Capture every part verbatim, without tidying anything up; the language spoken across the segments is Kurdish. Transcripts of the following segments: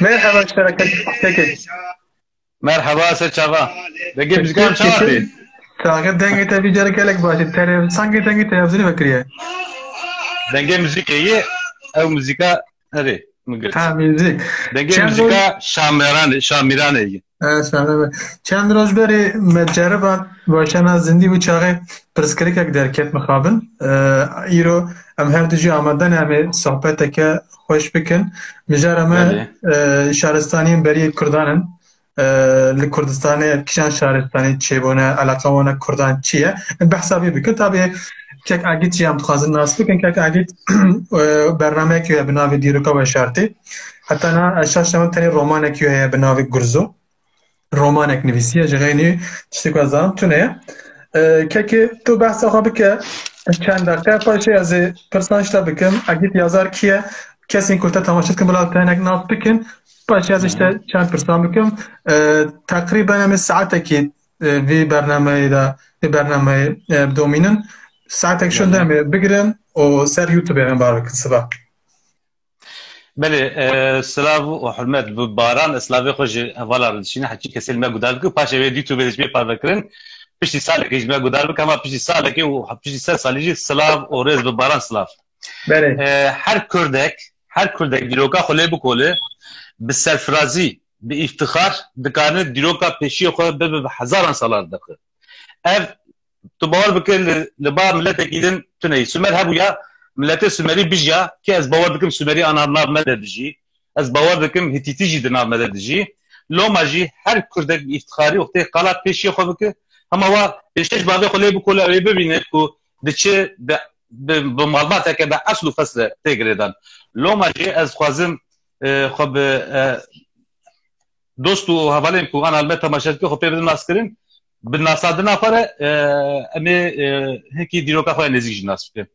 Merhaba, şereket. Peki. Merhaba, ser çava. Dengê muzîkan çawa tê? Saxê dengê te vî carê gelek baş e. Tele-, sanki dengê televizyonê vekiriye. Dengê muzîkê ye, ew muzîka, erê, min girt. Ha, müzik. Dengê muzîka Şamiranê, Şamiranê ye. Evet, Şamiranê. Çend roj berê me ceriban, weşana zindî û çaxê pirsgirêkek derket mixabin. Ee, îro em her du jî amade ne, em ê sohbeteke xweş bikin. Mijara me, e, şaristaniyên beriyê Kurdan in. E, li Kurdistanê kîjan şaristanî çêbûne, eleqa wan û Kurdan çi ye? Em behsa vê bikin. Tabî kek Agît jî em dixwazin nas bikin. Kek Agît, e, bernameyekî heye bi navê Dîroka Weşartî. Heta niha ez şaş nebim, tenê romanekî heye bi navê Gurzo. Romanek nivîsiye, ji xeynî tiştê ku ez zanim tune ye. E, kekê tu behsa xwe bike, çend deqe paşê ez ê pirsan ji te bikim. Egît Yazar kî ye? Kesên ku te temaşe dikin, bila te hinek nas bikin. Paşê ez ji te çend pirsan bikim. E, teqrîben em ê saetekî, e, vî bernameyê de, vî bernameyê, e, bidomînin. Saetek şûnde em ê bigirin û ser YouTube em bar bikin siba. Belê, e, silav û hurmet bi baran, ez silavê xwe ji hevala re dişînim, heçî kesên me guhdar dikin, paşê wê dîtûbê de ji bê parve kirin, piştî salekê ji me guhdar bike, hema piştî salekê û piştî sed salî jî silav û rêz bi baran silav. Belê. E, her Kurdek, her Kurdek dîroka xwe lê bikole, bi serfirazî, bi îftixar dikarine dîroka pêşiyê xwe bibe bi hezaran salan derxe. Ev tu bawer bike li, li ba miletekî din tune yî. Sumer hebûya, miletê Sumerî bijiya, kê ez bawer dikim Sumerî ana nav me de dijî. Ez bawer dikim Hitîtî jî di nav me de dijî. Loma jî her Kurdek bi îftixarî wextê qala pêşiyê xwe bike, hema wa pêşkêş bavê xwe lê bikole, ew ê bibîne ku diçe bi, bi, bi malbateke bi esl û fesl re tê girêdan. Loma jî ez dixwazim, e, xwe bi, e, dost û hevalên ku ana li me temaşe dike xwe pê bidin naskirin, bi nasandina xwe re, e, em ê, e, hinkî dîroka xwe ya nêzîk jî nas bikin.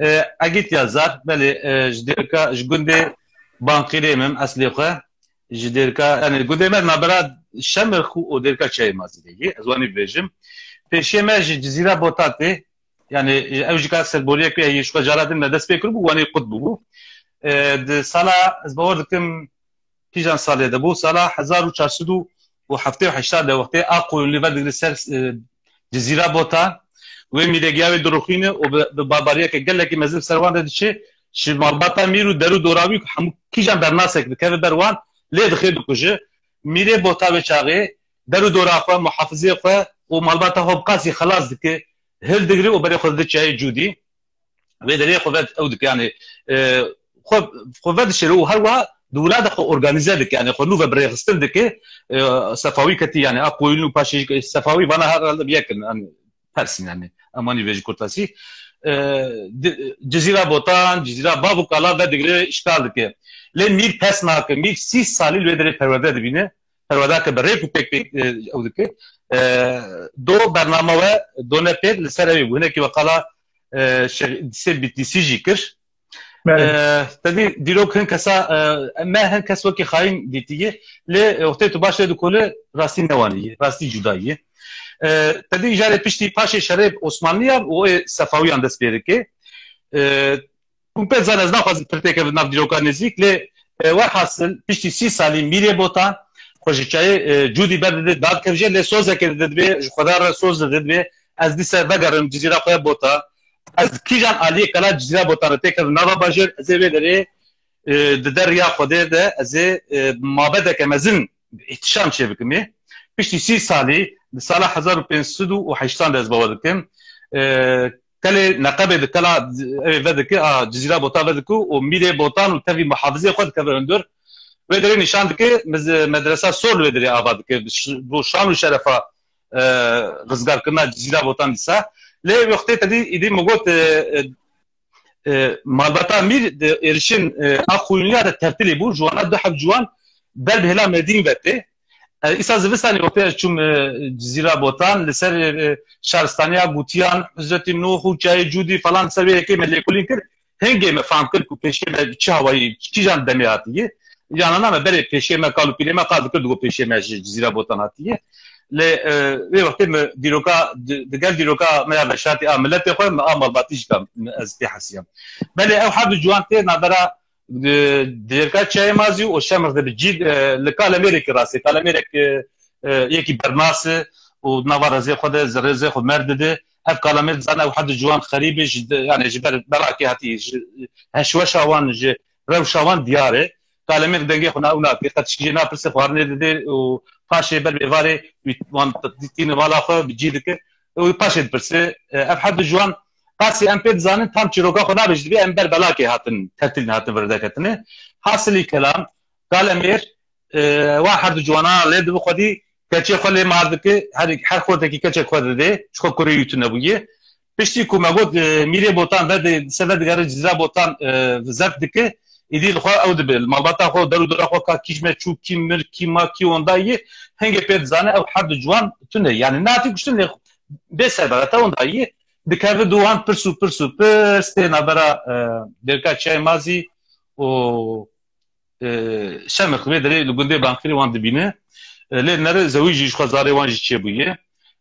E, Egît Yazar, belê, e, ji dêrka, ji gundê Banqîrê min, eslê xwe, ji dêrka, yani gundê me nabera Şemirx û dêrka Çiyayê Mazî de ye, ez wanî bibêjim. Pêşiyê me ji Cizîra Botan tê, yani ew jî ka serboriyek wê ye, ji xwe cara din me dest pê kiribû, wanî qut bûbû. E, di sala, ez bawer dikim, kîjan salê de bû? Sala hezar û çar sed û heftê û heşt de wextê Aqoyunlî vedigre ser, e, Cizîra Botan, wê mîregiya wê dirûxîne û bi, bi barbariyeke gelekî mezin ser wan de diçe, ji malbata mîr û der û dora wî hemû kîjan bernasek dikeve ber wan, lê dixê dikuje. Mîrê Botan wê çaxê der û dora xwe, muhafizê xwe û malbata xwe bi qasî xelas dike, hildigre û berê xwe dide çiyayê Cûdî. Vê derê xwe ve ew dike, yani, e, xwe, xwe vedişêre û her wiha di wilata xwe organîze dike, yani xwe nû ve birêxistin dike. E, Sefawî ketî, yani a Qoyunlî û paşê jî Sefawî vana herhalde bi yek in, yani Pers in, yani em wanî vê ji kurtasî. E, di, Cizîra Botan, Cizîra Bav û Kala vedigre, îşgal dike. Lê Mîr pes nake. Mîr sî salî li wê derê perwerde dibîne. Perwerdeke bi rêk û pêk pêk, e, ew dike. E, do bernama we done pêk li ser ew ê bû. Hinekî we qala, e, Şêx Îdrîsê Bitlîsî jî kir. Belê. E, tevî dîrok hin kesa, e, me hin kes wekî xayîn dîtiye. Lê, e, wextê tu baş lê dikole rastî ne wanî ye, rastî cuda ye. E, tevî îjarê piştî paşê şerê Osmanliyan û ê Sefawiyan dest pê dike. E, Hûn pê dizan ez naxwazim pirtêke bi nav dîroka nêzîk, lê, e, werhasil piştî sî salî Mîrê Botan xwe ji çiyayê, e, Cûdî berdide, dadikeve jê, lê sozeke dide dibê, ji Xweda re soz dide dibê, ez dîse vegerim Cizîra xwe ya Botan. Ez kîjan aliyê kela Cizîra Botan re têkevim nava bajêr, ez ê vê derê, e, di der riya Xwedê de ez ê, e, mabedeke mezin îhtişam çêbikimê. Piştî sî salî, di sala hezar û pênc sed û heştan de ez bawer dikim, e, kelê neqebê di kela ew ê vedike, a Cizîra Botan vedike û Mîrê Botan û tevî muhafizê xwe dikeve hundir. Wê derê nîşan dike, miz-, medresa sor li wê derê ava dike, bi ş-, bo şan û şerefa, e, rizgarkirina Cizîra Botan dîsa. Lê wextê te dî, îdî min got, e, e, e, malbata Mîr di êrişên, e, a Xuyuniya de tertilê bû, ji wana du heb ciwan ber bi hêla Mêrdîn ve tê. E, îsa zivistanê wextê ez çûm, e, Cizîra Botan, li ser, e, şaristaniya Gutiyan, Hizretî Nuh û Çiyayê Cûdî falan, li ser wê yekê me lêkolîn kir. Hingê me fam kir ku pêşiyê me çi hawayî, kîjan demê hatiye. Yanana me berê pêşiyê me, kal û pîrê me qal dikir, digot pêşiyê me ji Cizîra Botan hatiye. Lê, e, wê wextê me dîroka, di, digel dîroka me ya veşartî a miletê xwe, me a malbatî jî ka ez tê hesiyam. Belê ew her du ciwan tê navbera Di, di Dêrka Çiyayê Mazî û Şemix de bi cî, e, li Kalemêrekî rastê. Kalemêrek, e, e, yekî bernas e û nava rêzê xwe de, rêzê xwe mer dide. Ev Kalemêr dizane ew hedi ciwan xerîb e, ji de, yani ji ber belakê hatî, ji heşweşa wan, ji rewşa wan diyar e. Kalemêr dengê xwe na ew nake, qet tişkî jê napirsê, xwarinê dide û paşê ber bêvarê wî wan tîne mala xwe bi cî dike. Û paşê dipirse, e, ev hedi ciwan qasî em pê dizanin tam çîroka xwe nabêjin, divê em ber belakê hatin, tertîlin hatin vir derketine. Hasilî kelam, Kalemêr, e, wa her du ciwana lê dibi xwedî keçê xwe lê mar dike, her, her xortekî keçek xwe didê, ji xwe kurê wî tune bûye. Piştî ku me got, e, Mîrê Botan ve de, se ve digere Cizra Botan, e, zeft dike, îdî li xwe ew dibe, li malbata xwe, der û dora xwe ka kî ji me çû, kî mir, kî ma, kî wenda yê, hingê pê dizane ew her du ciwan tune. Yani ne hatî kuştin lê bê serbera te wenda yê, dikeve dû wan pirs û pirs û pirs tê navbera, e, Dêrka Çiyayê Mazî û, e, Şemix vê derê li gundê Banqîrê wan dibîne. E, lê nere zewî jî ji xwe zarê wan jî çêbûye.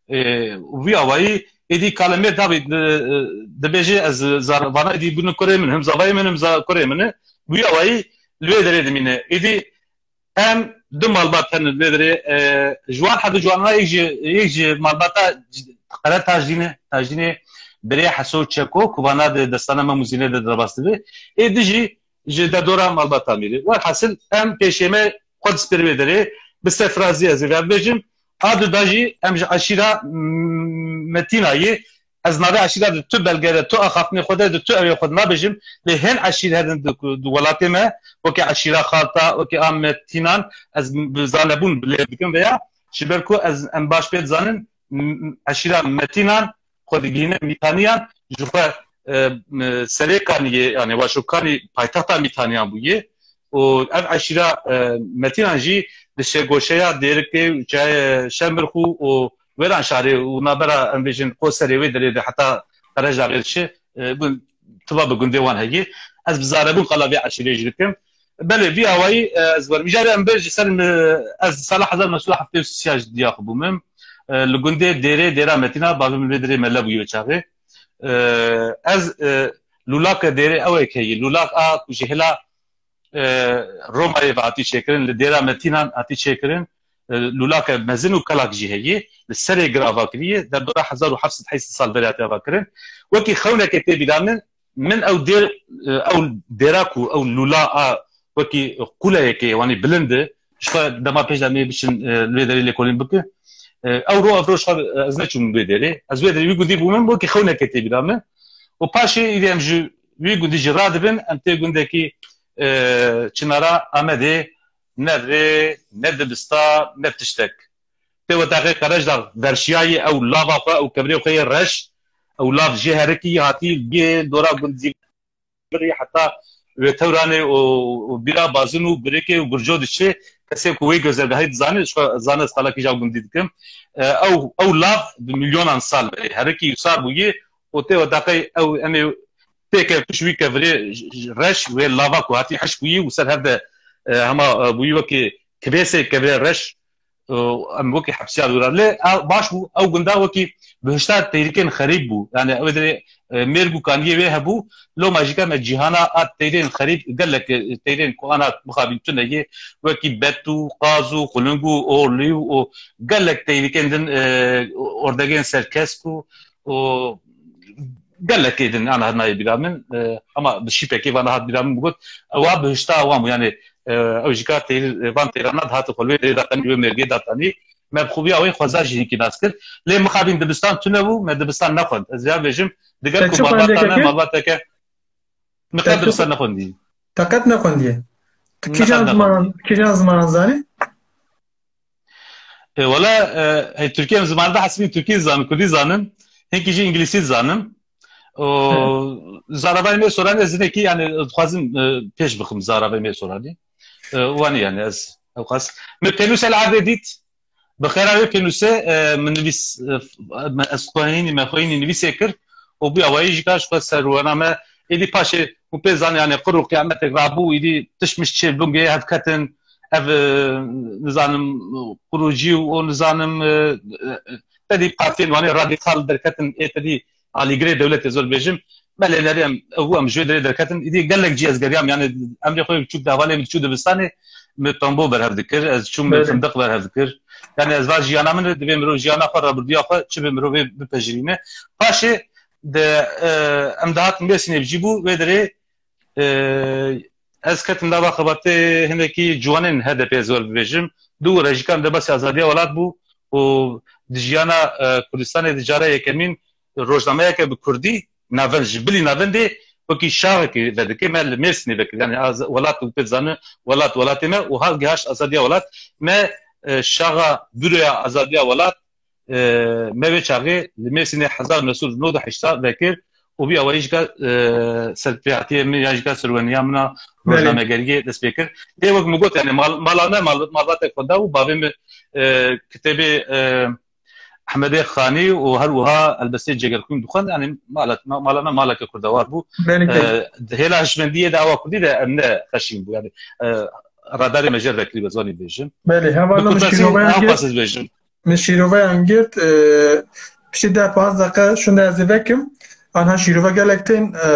E, û vî awayî êdî Kalemêr dabî di-, e, dibêje ez zar-, vana êdî bûne kurê min, him zavayê min, him za-, kurê min e. Vî awayî li wê derê dimîne. Êdî em du malbat hene li vê derê, e, ji wan hevdu ciwanana yek ji, yek ji malbata Qere Tajdîn e, Tajdînê birê Heso Çeko, ku vana di destana Mem û Zînê de derbas dibe. Ê di jî ji derdora malbata Mîrê. Werhasil em pêşê me xwe dispêr vê derê, bi serfirazî ez ê ve bibêjim. A du da jî em ji eşîra, mm, Metîna yê. Ez navê eşîra di tu belge de, tu axaftinê xwe de, di tu ewê xwe de nabêjim. Lê hin eşîr herin di, di welatê me, wekî eşîra Xalta, wekî a Metînan, ez bi zanebûn lê dikim veya, ji ber ku ez, em baş pê dizanin, m-, m-, eşîra Metînan xwe digihîne Mîtaniyan, ji xwe, e, m-, serê Kaniyê, yani Waşo Kanî paytexta Mîtaniyan bûye. Û ev eşîra, e, Metînan jî di şegoşeya Dêrikê û çiyayê Şemirxû û Wêranşarê û nabera, em bêjin, Qoserê wê derê de heta Qerejdaxê diçe, e, gun-, tiba bi gundê wan heye. Ez bi zarebûn qala vê eşîrê jî dikim. Belê, vî awayî, e, ez werim. Îcarê em bêjin ser mi, ez sala hezar neh sed û heftê û sê ya ji diya xwe bûm. E, li gundê Dêrê, Dêra Metîna, bavê min vê derê mele bûye wê çaxê. E, ez, e, lûlake Dêrê ew ê heye. Lûlak a ku ji hêla, e, Romayê ve hatî çêkirin, li Dêra Metînan hatî çêkirin. E, lûlake mezin û kelak jî heye. Li serê gir ava kiriye. Derdora hezar û heft sed heyşt sed sal berê hatiye avakirin. Wekî xewnekê tê bîra min, min ew dêr, e, ew dêra ku ew lûla a wekî qûleyekê wanî bilind e, ji xwe dema pêş de em ê biçin, e, li wê derê lêkolîn bikin. E, ew ro ev roj xwe, e, ez neçûm wê derê. Ez wê derê wî gundî bûm, min wekî xewnekê tê bîra min. Û paşê îdî em ji wî gundî jî radibin, em tê gundekî, e, çinara Amedê ne rê, ne dibista, ne tiştek. Tê wetaqê Qerejdax verşiyayê ew lava xwe, ew kevirê xwe yê reş, ew lav jê herikî hatî gê dora gundî virî heta wê tewranê û, û bîra bazin û birêkê û gurco diçê, kesê ku wê gözergahê dizanê, ji xwe zane ez qala kîja gundî dikim. E, ew, ew lav bi milyonan sal berê herikî û sar bûyî û tê wetaqey ew em ê pêke pişt wî kevirê j-, j-, reş wê lava ku hatî hişk bûyî û ser hev de, e, hema, e, bûyî wekî kibêsê kevirê reş, e, em wekî hepsiya dûra. Lê ew baş bû, ew gunda wekî bihişta teyrikên xerîb bû. Yani ew dê, e, mêrg û kaniyê wê hebû. Loma jî ke me cîhana a teyrên xerîb gelek, e, teyrên ku ana mixabîn tune yê, wekî bet û qaz û xuling û orlî û, û gelek teyrikên din, e, ordegên serkesk û, û gelekê din ana nayê bîra min. E, ama bi şîpekê vana hat bîra min bigot, ewa bihişta wan bû. Yani, e, ew jî ka teyr-, van teyrana dihatin xwe li wê derê datanî, wê mêrgê datanî. Me bi xubiya wê xweza jî hinkî nas kir. Lê mixabîn dibistan tune bû, me dibistan nexwend. Ez ya bêjim, diger Te ku çi malbata xwendiyê me, kekê? Malbateke, me Te qet çi dibistan nexwendiye. Te qet nexwendiye? Tu Me kîjan qet nexwendiye. Zimanan, kîjan zimanan zanî? E, wala, e, hey, Tirkiyê em zimanê de hesibî Tirkî zanim, Kurdî zanim, hinkî jî Îngilîzî zanim. O, Hı. Zarabay me soran ez hinekî, yani, dixwazim, e, pêş bixim zarabay me soranî. E, wanî yani ez, ew qas. Me pênûse li erdê dît, bi xêra wê pênûse, e, min nivîs, e, me, ez xweyînî, me xweyînî nivîsê kir û bû awayî jî ka ji xwe ser wana me. Êdî paşê û pê zanî, yani, qir û qiyametek rabû, êdî tişt mişt çê bingê hev ketin, ev, e, nizanim, qurûcî û, û nizanim, e, e, tedî partiyên wanê radîkal derketin, ê tedî alîgirê dewletê zor bêjim, Belê, nerê em, ew em ji wê derê derketin. Îdî gelek cî ez geriyam, yani emrê xwe biçûk de hevalê min diçû dibistanê, min tombo berhev dikir, ez çûm min Belê. findiq berhev dikir. Yani ez va jiyana min e, divê mirov jiyana xwe, rebirdiya xwe çi bi mirovê bipejirîne. Paşê de, e, em dihatin Mêrsînê bi cî bû, wê derê, e, ez ketim nava xebatê hinekî ciwanên H D P, ez wer bibêjim. Du rejîkan de basî azadiya welat bû û di jiyana, e, Kurdistanê di cara yekemîn rojnameyeke bi kurdî navend, ji bilî navendê wekî şaxekî vedike. Me li Mêrsînê vekir. Yani az-, welat û pê dizane welat welatê me û ha gihaşt azadiya welat. Me, e, şaxa büroya azadiya welat, e, me wê çaxê li Mêrsînê hezar neh sed û nod û heşta vekir û bi awayî jika, e, serpêhatiyê min ya jika serweniya min a Belê. rojnamegeriyê dest pê kir. Lê wek min got, yani mal-, mala me mal-, malbatek xwe da û bavê min, e, kitêbê, e, Ehmedê Xanî û her wiha helbestê Cegerxwîn dixwend, yani mala, ma-, mala me maleke kurdewar bû. Belê, E, belê. di hêla hişmendiyê de awa kurdî de em ne xeşîn bû. Yani, e, radarê me jê re vekirî, be ziwanî bêjim. Belê, hevalno Bi min kurdasî şîroveyan ew girt. qas ez bêjim. Min şîroveyan girt, e, piştî deh panzdeh deqe şûnde ez ê vekim. Anha şîrove gelek tên, e,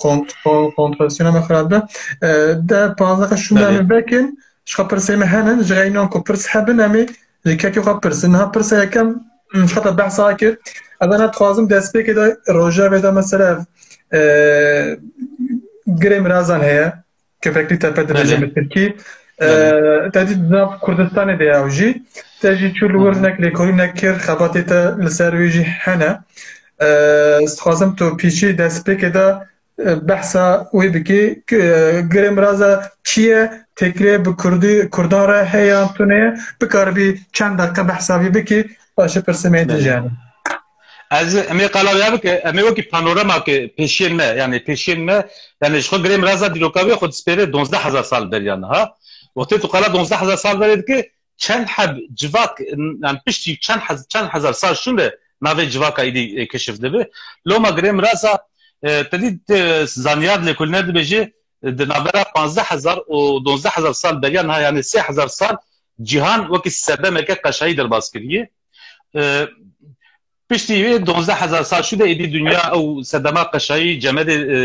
kont-, kon-, kontraksiyona me xirab be. E, deh panzdeh deqe şûnde Belê. em ê vekin. Ji xwe pirsê me hene, ji xeynan ku pirs hebin, em ê ji kekê xwe pirsin. Niha pirsa yekem, min ji xwe te behsa kir. Ez ana dixwazim destpêkê de rojevê de mesela, e, girê mirazan heye. Köpekli Tepe dibêjin Belê. bi Tirkî. Belê. E, te dî di nav Kurdistanê de ye ew jî. Te jî çû li wir Hı hı. nek lêkolînek kir, xebatê te li ser wî jî hene. E, ez dixwazim tu pîçî destpêkê de, e, behsa wê bikî, k-, e, girê miraza çi ye, têkilê bi Kurdî, Kurdan re heye yan tune ye, bikaribî çend deqe behsa vî bikî, paşê pirsê me Belê. dijî hene. Ez, em ê qala vêya bike, em ê wekî panorama ke pêşiyên me, yani pêşiyên me, yani ji xwe girê miraza dîroka wê xwe dispêre donzdeh hezar sal beriya niha. Wextê tu qala donzdeh hezar sal berê dike, çend heb civak, yani piştî çend hez-, çend hezar sal şûnde navê civaka êdî, e, keşif dibe. Loma girê miraza, e, te dî, e, zanyar lêkolîner dibêje, e, di navbera panzdeh hezar û donzdeh hezar sal beriya niha, yani sê hezar sal cîhan wekî sedemeke qeşayî derbas kiriye. E, Piştî wê donzdeh hezar sal şû de êdî dinya ew sedema qeşayî cemedê, e,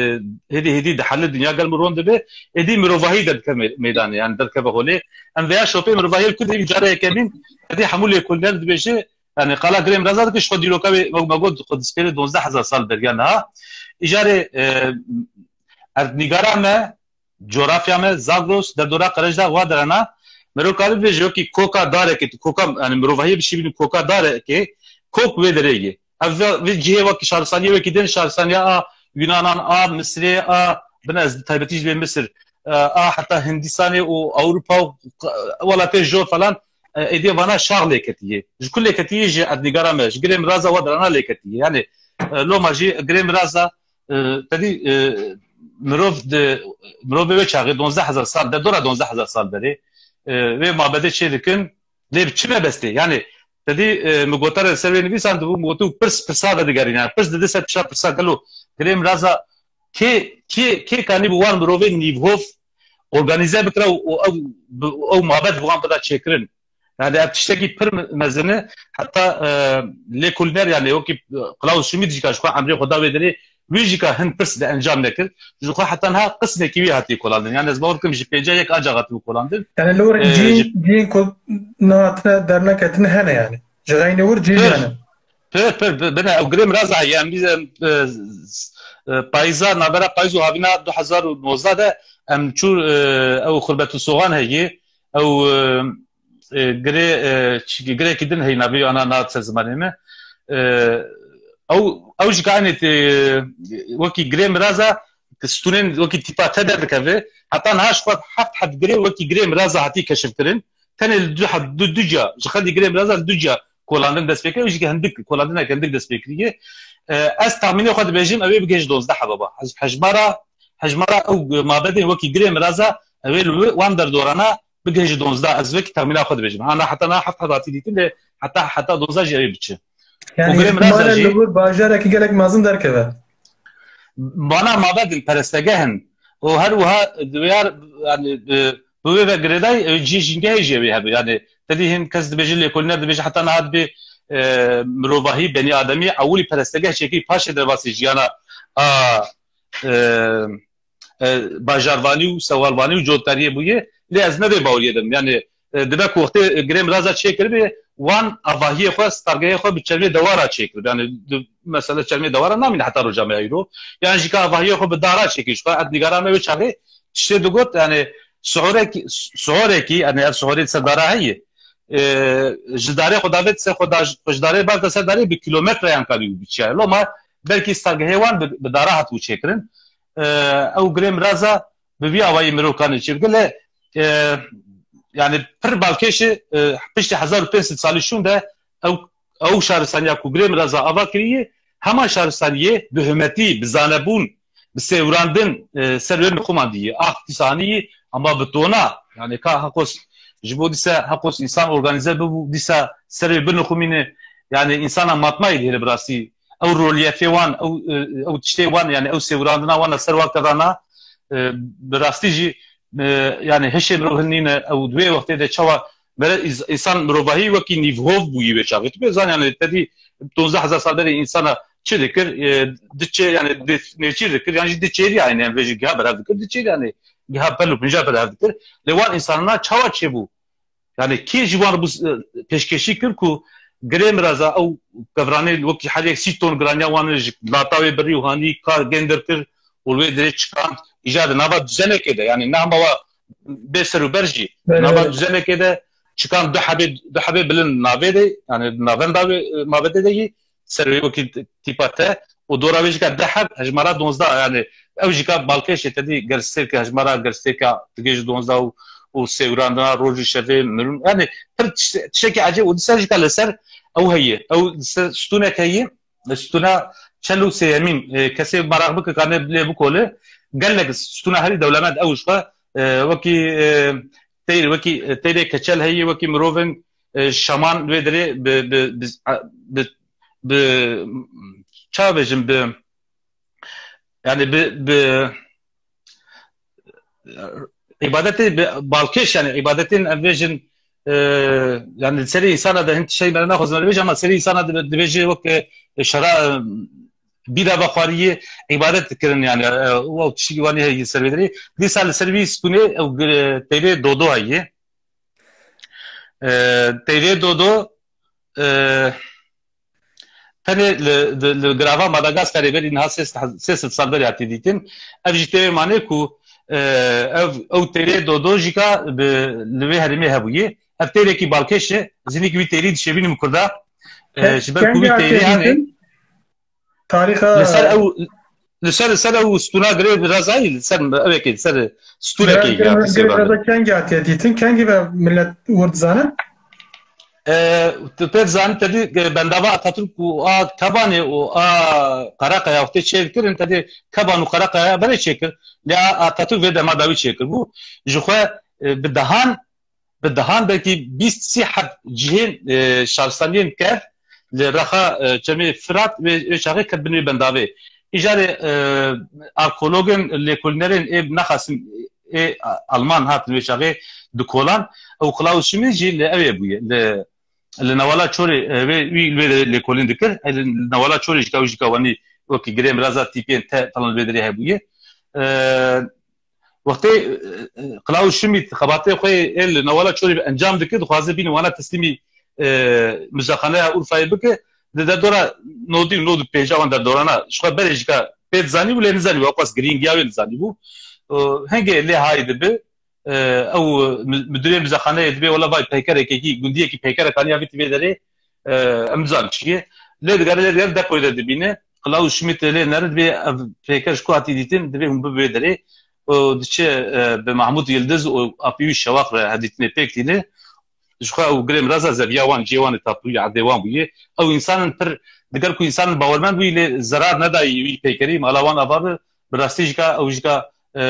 hêdî hêdî dihele, dinya germ û ron dibe, êdî mirovahî derdikeve me-, meydanê, yani derdikeve holê. Em vêya şopê mirovahiyê li ku dibîn cara yekemîn, êdî hemû lêkolîner dibêje, yani qala girê miraza dike, ji xwe dîroka wê, wek me got, xwe dispêre donzdeh hezar sal beriya niha. Îcarê, e, erdnîgara me, Coğrafya me, Zagros, derdora Qerejda, wa derana, mero kari bêje wekî koka darekê, tu koka, yani mirovahiyê bişîbînin koka darekê, kok wê derê ye. Ev ve, vê cihê wekî şaristaniyê wekî din, şaristaniya a Yunanan, a Misirê, a, bin ez taybetî ji vê Misir, e, a heta Hindistanê û Ewropa û q-, welatê jor falan, e, êdî vana şax lê ketiye. Ji ku lê ketiye? Ji erdnîgara me, ji girê miraza wa derana lê ketiye. Yani, e, loma jî girê miraza, e, te dî, e, mirov di, mirovê wê çaxê donzdeh hezar sal, derdora donzdeh hezar sal berê, e, wê mabedê çê dikin, lê bi çi mebestê? Yani, te dî, e, min gotara li ser wê nivîsandibû, min gotibû pirs, pirsa vedigerîne. Yani, pirs dide ser pişa pirsa gelo girê miraza kê, kê, kê kanî bi wan mirovên nîvhov organîze bikira û, û ew, bi, ew mabed bi wan bida çêkirin? Yani ev tiştekî pir me-, mezin e. Heta, e, lêkolîner, yani wekî, e, Klaus Schmidt jî ka ji xwe emrê xwe da wê derê, wî jî ka hin pirs de encam nekir. Ji xwe heta niha qismekî wî hatiye kolandin. Yani ez bawer dikim ji pêncî yek ancaq hatiye kolandin. Yani li wir E, cîn, ji cîn ku nehatine derneketine hene yani. Ji xeynê wir cîn Pir, hene. pir, pir, bi-, bine, ew girê miraza heye. Em bî-, em, e, z-, e, payîza, navbera payîz û havîna du hezar û nozdeh de em çû, e, ew Xurbetulsoxan heye. Ew, e, e, girê, e, çi-, girekî din heye, navê ana nat ser zimanê me. E, ew, ew jî ka, yani, tê, wekî girê miraza, stûnên wekî tîpa te derdikeve. Heta niha ji xwe heft heb girê wekî girê miraza hatî keşifkirin. Tenê li du heb, du, du ca, ji xelî girê miraza li du ca kolandin dest pê kir, ew jî hindik, kolandineke hindik dest pê kiriye. E, ez tahmînê xwe dibêjim, ew ê bigihêje donzdeh heba ba. Hej-, hejmara, hejmara ew mabedên wekî girê miraza, ew ê li wi-, wan derdorana bigihêje donzdeh. Ez wekî tahmîna xwe dibêjim. Ana heta niha heft heb hatî dîtin, lê heta, heta donzdeh jî ew ê biçe. Û Yani girê miraza ihtimalen jî li wir bajarekî gelek mezin derkeve. Bana mabedin, perestegeh in. Û her wiha diyar, yani, e, bi wê ve girêdayî, e, cî jîngehê jî wê hebe. Yani, te dî hin kes dibêje, lêkolîner dibêje, heta niha dibê, e, mirovahî, benî ademî, ewilî perestegeh çêkirî, paşê derbasî jiyana, a, e, e, bajarvanî û sewalvanî û cotkariyê bûye. Lê ez ne vê baweriyê de im. Yani, e, dibe ku wextê girê miraza çêkiribê, wan avahiyê xwe, stargehê xwe bi çermê dewara çêkirib. Yani, di, mesele çermê dewara namîne heta roja me îro. Yan jî ka avahiyê xwe bi dara çêkir. Ji xwe ez nîgara me wê çaxê tiştê digot, yani, sihorekî, sihorekî, yani, ev sihorê ser dara heye. E, ji darê xwe davêt ser xwe da, ji darê bavêt ser darê bi kilometreyan karî biçiya. Loma belkî stargehê wan bi, bi dara hatibû çêkirin. E, ew girê miraza bi vî awayî mirov kane çêbike. Lê, e, yani pir balkêş e, e, piştî hezar û pênc sed salî şûn de ew, ew şaristaniya ku girê miraza ava kiriye, hema şaristaniyê bi humetî, bi zanebûn, bi sêwirandin, e, ser wê mixûman dî ye. Ax dîsa anî ye, ama bi tona, yani ka haqos, ji bo dîsa haqos însan organîze bibû, dîsa ser wê binixumîne, yani însana matmayî dihêle bi rastî. Ew rolyefê wan, ew, e, ew tiştê wan, yani ew sêwirandina wan ser wan kerana, e, bi rastî jî, e, yani hişê mirov hin nîne, ew di wê wextê de çawa bere îz-, însan mirovahî wekî nîvhov bûyî wê çaxê. Tu pê zan, yani te dî dozdeh hezar sal berê însana çi dikir, e, diçe, yani dê-, nêçîr dikir, yani jî diçêrî aynî, yani vê jî giha berhev dikir, diçêrî yani giha pel û pinca berhev dikir. Lê wan însanana çawa çêbû? Yani kê ji wan bû, e, pêşkêşî kir ku girê miraza ew kevranê wekî her yek sî ton giraniya wan ji lata wê birî û hanî ka gêndir kir û li wê dirê çikand, îcar di nava duzenekê de, yani ne hema wa bê ser û ber jî, Belê, nava belê. duzenekê de çikand du hebê, du hebê bilind navê de, yani navenda wê, e, mabedê de yî, ser wê wekî t-, tîpa te û dora wê jî ka deh heb, hejmara donzdeh, yani ew jî ka balkêşê te dî gerstêrke, hejmara gerstêrka digê ji donzdeh û, û sêwirandina roj û şevê mirûn, yani pir tişt-, tiştekî ecêb û dîsa jî ka li ser ew heye, ew li ser stûnek heye, stûna çel û sêyemîn, e, kesê meraq bike kane lê bikole, gelek stûna herî dewlemend ew ji xwe, e, wekî, e, teyr, wekî, e, teyrê keçel heye, wekî mirovên, e, şaman wê dirê bi, bi, bi, bi, bi, çawa bêjim, bi, yani bi, bi, îbadetê bi balkêş, yani îbadetên em bêjin, e, yani serê însana de hin tiştê me naxwazim bêjim, ama serê însana de dibêje wek, e, şera, e, bîra vexwariyê îbadet dikirin, yani, e, û ew tiştî wanî heye ser vê dirê. Dîsa li ser vî stûnê ew, e, teyrê dodo heye. E, teyrê dodo, e, tenê li, li, li girava Madagaskarê berî niha sê sed, sê sed sal berê hatî dîtin. Ev jî tê wê manê ku, e, ev, ew teyrê dodo jî ka bi, li vê herêmê hebûye. Ev teyrekî balkêş e. Zînî ki wî teyrî dişêbînim kurda. E, Ke-, ji ber ku kengî wî hatî teyrî hane. dîtin? Tarîxa Li ser ew, li ser, ser ew stûna girê bi rezayî, li ser ewekê, li ser stûrekê Girê, ya girê, pisê girê bavê. reza kengî hatiye dîtin, kengî ve millet wir dizane? E, tu pê dizanî te dî, e, bendava Atatürk û a Kebanê û a Qereqeya wextê çêkirin, te dî Keban û Qereqeya berê çêkir. Lê a, Atatürk vê dema dawî çêkir bû. Ji xwe, e, bi dehan bi dehan belkî bîst sî heb cihên, e, şaristaniyên kev li rexa, e, çemê Firat wê, wê çaxê ket bin wê bendavê. Îcarê, e, arkeologên, lêkolînerên ê nexasim ê Alman hatin wê çaxê dikolan. Ew Klaus Schmidt jî li ewê bûye. Li, li Newala Çorê, e, wê, wî li wê de lêkolîn dikir. E, li Newala Çorê jî ka wî jî ka wanî wekî girê miraza tîpiyên te falan li wê derê hebûye. E, Wextê, e, e, Klaus Schmidt xebatê xwe yê li Newala Çorê bi encam dike, dixwaze bîne wana teslîmî, e, muzexaneya Urfayê bike, di derdora nodî û nod û pênca wan derdorana, ji xwe berê jî ka pê dizanî bû, lê nizanî bû, ew qas girîngiya wê nizanî bû. E, hingê lê hay dibe, e, ew, e, mi-, midirê muzexaneyê dibê, wela vay peykerekekî, gundiyekî peykerek aniya vî tivê derê, e, em nizanin çi ye. Lê digere, lê digere depoyê de dibîne. Klaus Schmidt lê nere dibê ev peyker ji ku hatî dîtin, dibê hûn bibê derê. Û diçe, e, bi Mahmut Yildiz û apî wî Şewaq re hevdîtinê pêk tîne. Ji xwe ew girê miraza zeviya wan, cihê wan ê tapûyî erdê wan bûye. Ew însanin pir, diger ku însanin bawermend bûyî lê zerar nedayî wî peykerî, mala wan ava bi, bi rastî jî ka ew jî ka, e,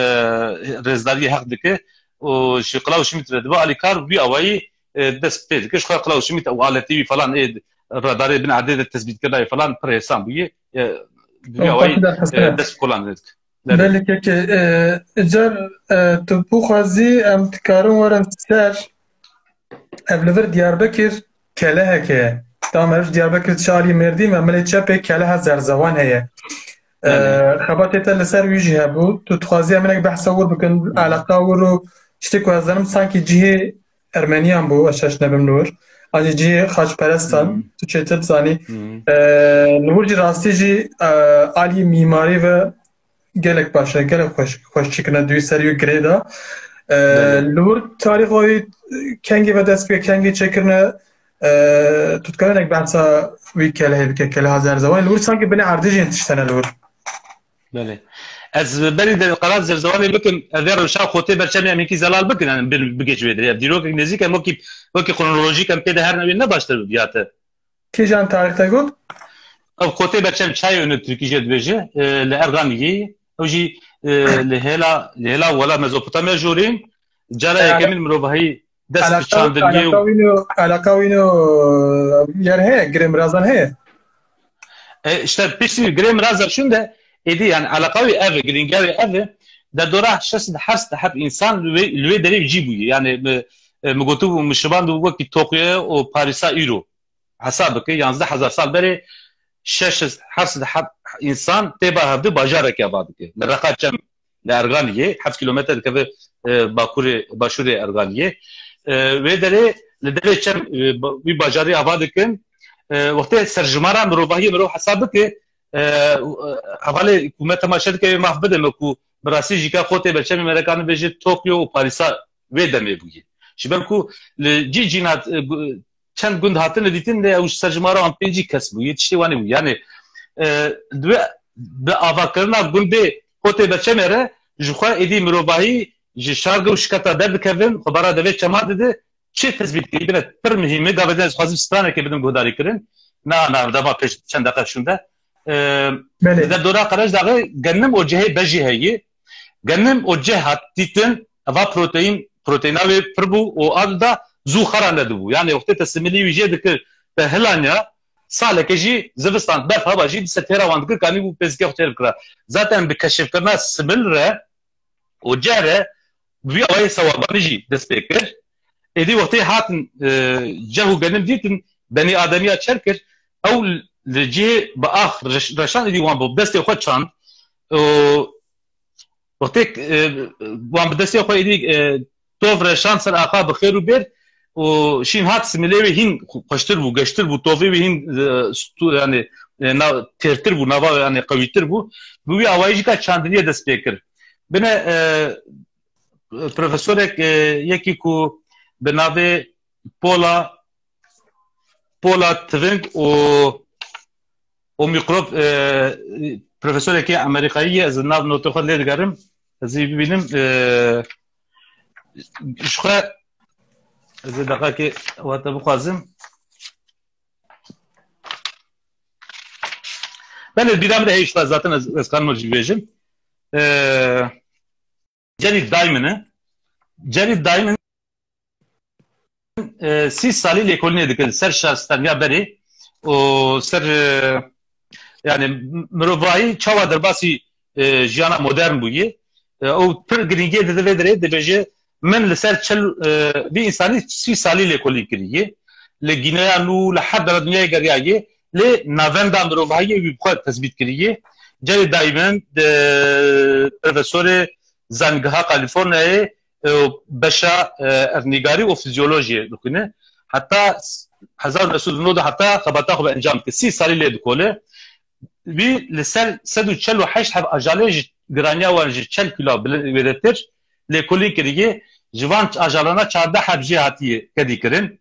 rêzdariyê heq dike. Û ji Klaus Schmidt re dibe alîkar wî awayî, e, dest pê dike. Ji xwe Klaus Schmidt ew aletê wî falan ê radarê bin erdê de tespîtkirina wê falan pir hêsan bûye. E, bi vî awayî, e, dest bi kolan dike. Belê kekê, e, car, e, tu bixwazî em dikarin werin ser ev li vir Diyarbekir keleheke. Tam ev ji Diyarbekir çi alî Mêrdîn ve milê çepê keleha zerzewan heye. Belê. Ee, xebatê te li ser wî jî hebû. Tu dixwazî em hinek behsa wir bikin, eleqa wir û tiştê ku ez zanim sankî cihê Ermeniyan bû, ez şaş nebim li wir. An jî cihê xaçperestan, Hmm. tu çêtir dizanî. Hmm. Ee, li wir jî rastî jî, e, alî mîmarî ve gelek baş e, gelek xweş, xweş çêkirine di wî serî û girê de. Ee, Belê. Li wir tarîxa wî kengê ve dest pê, kengê çêkirine, ee, tu dikare hinek behsa wî kelehê bike, keleha Zerzewanî. Li wir sankî binê erdê jî tiştene li wir. Belê. Ez berî de qala Zerzewanê bikim, ev ya rewşa xotê berçemê em hinkî zelal bikin, yani bi-, bigêj wê dirê. Ev dîrokek nêzîk em wekî, wekî kronolojîk em pê de her newê ne baştir bibiyate. Kîjan tarîx te got? Ev xotê berçem çayê û tirkî jê dibêje, e, li Erganiyê. Ew jî, e, li hêla, li hêla wela Mezopotamya jorîn, cara E, yekemîn mirovahî dest bi çandiniyê û Eleqa wîno, eleqa wîno yer heye, girê mirazan heye. E, işte piştî girê miraza şûnde êdî yani eleqa wî ev e, girîngiya wî ev e. De dora şeş sed heft sed heb însan li wê, li wê derê cî bûye. Yani mi, e, mi gotibû, mi şibandibû wekî Tokyoya û Parîsa îro. Hesab bike, yanzdeh hezar sal berê şeş sed heft sed heb însan tê ba hevdu bajareke ava dike. Li reqa çem li Erganiyê, heft kilometre dikeve, e, bakurê, başûrê Erganiyê. E, wê derê li derê çem, e, ba-, wî bajarî ava dikin. E, wextê serjimara mirovahiyê mirov hesab bike, e, e, hevalê ku me temaşe dike wê maf bide me ku bi rastî jî ka xotê berçemê me re karin bêje Tokyo û Parîsa wê demê bûye. Ji ber ku li cî cîna, e, gu-, çend gund hatine dîtin, lê ew ji serjimara wan pêncî kes bû, yê tiştê wan bû. Yani, e, divê bi avakirina gundê xotê berçemê re ji xwe êdî mirovahî ji şarge û şiketa derdikevin, xwe bara devê çema dide, çi tespît kirî bine pir muhîm e, gavê din ez dixwazim stranekê bidim guhdarî kirin. Na, na, dema pêş çend deqe şûnde. E, Belê. Li derdora Qerejdaxê genim û cihê bejî heye. Genim û cih hat dîtin, eva proteîn, proteîna wê pir bû û a da zû xera nedibû. Yani wextê te similî wî jê dikir, te hilaniya, saleke jî zivistan berf heba jî dise têra wan dikir, kanî bû pêzikê xwe têr bikira. Zaten bi keşifkirina simil re û cih re bi wî awayê sewabanî jî dest pê kir. Êdî wextê hatin, e, cih û genim dîtin, benî ademiya çer kir, ew li cihê bi ax reş-, reşan êdî wan bi destê xwe çand. Û wextê, e, wan bi destê xwe êdî, e, tov reşan ser axa bi xêr û bêr û şîn hat similê wê hîn xwe-, xweştir bû, geştir bû, tovê wê hîn, e, stû-, yani, e, na-, têrtir bû, nava, yani, qewîtir bû. Bi wî awayî jî ka çandiniyê dest pê kir. Bine, e, profesorek, e, yekî ku bi navê Pola, Pola Tving û, û mîkrop, e, profesorekî Amerîkayî ye, ez nav notê xwe lê digerim, ez ê bibînim, e, ji xwe ez ê deqekê we te bixwazim. Belê, bîra min de heyşta zaten ez, ez kanim jî bêjim. E, Jerry Diamond e. Jerry Diamond, e, sî salî lêkolînê dike li ser şaristaniya berê û ser, e, yani mirovahî çawa derbasî, e, jiyana modern bûye. E, ew pir girîngiyê dide vê derê, dibêje, min li ser çil, e, vî însanî sî salî lêkolîn kiriye. Li Gîneya Nû, li her dera dinyayê geriyaye, lê navenda mirovahiyê wî bi xwe tesbît kiriye. Jerry Diamond, e, profesorê Zanîngeha Kalîforniyayê, e, beşa, e, erdnîgarî û fizyolojiyê dixwîne. Heta hezar û neh sed û nod heta xebata xwe bi encam dike. Sî salî lê dikole. Wî li ser sed û çel û heşt heb ajalê ji giraniya wan ji çel kîlo bilind wêdetir lêkolîn kiriye. Ji van ajalana çardeh heb jê hatiye kedî kirin.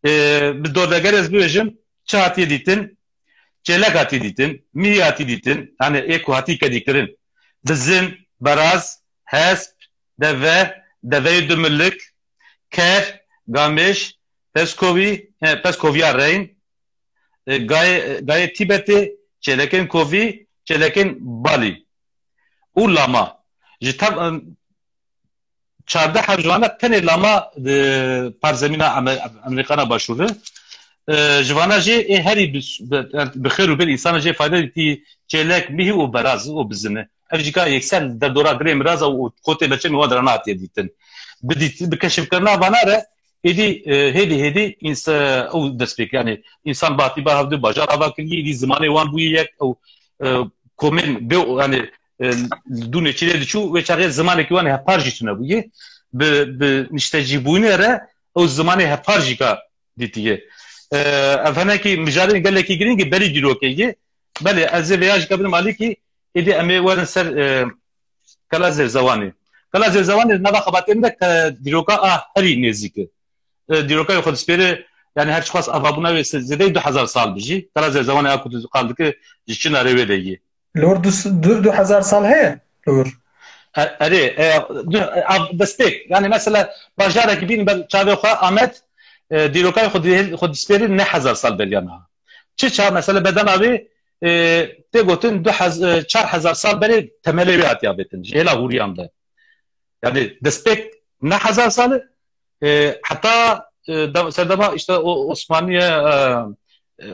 E, bi dordegere ez bibêjim, çi hatiye dîtin? Çêlek hatiye dîtin, mihî hatiye dîtin, yani ê ku hatiye kedî kirin. Bizin, beraz, hesp, deve, deveyê du milik, ker, gamêş, peskovî, he, peskoviya reyn, e, gayê, gayê Tîbetê, çêlekên kovî, çêlekên balî û lama. Ji tev-, çardeh heb ji wana tenê lama di parzemîna Amer-, Amerîkana Başûr e. E, ji vana jê ê herî bi, bi, bi xêr û bêr însana jê fayde dîtî çêlek, mihî û beraz û bizine. Ev jî ka yekser derdora girê miraza û xotê berçemê wan dirana hatiye dîtin. Bi dît-, bi keşifkirina vana re êdî, e, hêdî hêdî însa-, ew dest pê kir. Yani însan bi hatî ba hevdu bajar ava kiriye, êdî zimanê wan bûye yek, ew, e, komên bê, yani, e, li dû nêçîrê diçû, wê çaxê zimanekî wan hepar jî tune bûye. Bi, bi niştecîbûnê re ew zimanê hepar jî ka dîtiye. E, ev hinekî mijarên gelekî girîng e berî dîrokê ye. Belê, ez ê vêya jî ka bidim alîkî, êdî em ê werin ser, e, Kela Zêrzewanê. Kela Zêrzewanê nava xebatê min de ke dîroka a herî nêzîk e. E, dîroka wê xwe dispêre, yani her çiqas avabûna wê se-, zêdeyî du hezar sal bi jî. Kela Zêrzewanê a ku tu qal dike ji çi narê wê de yê. Li wir du, du, du hezar sal heye? Li wir. E, erê, e, du, e, av-, destpêk. Yani mesela bajarekî bîn ber çavê xwe Amed, e, dîrokayê xwe dihê-, xwe dispêrî neh hezar sal beriya niha. Çi ça mesela bedena wê, e, tê gotin du hez-, e, çar hezar sal berê temelê wê hatiye avêtin. Ji hêla hûriyan de. Yani destpêk neh hezar sal e, e, heta, e, da-, serdema işte o Osmaniye, e, e,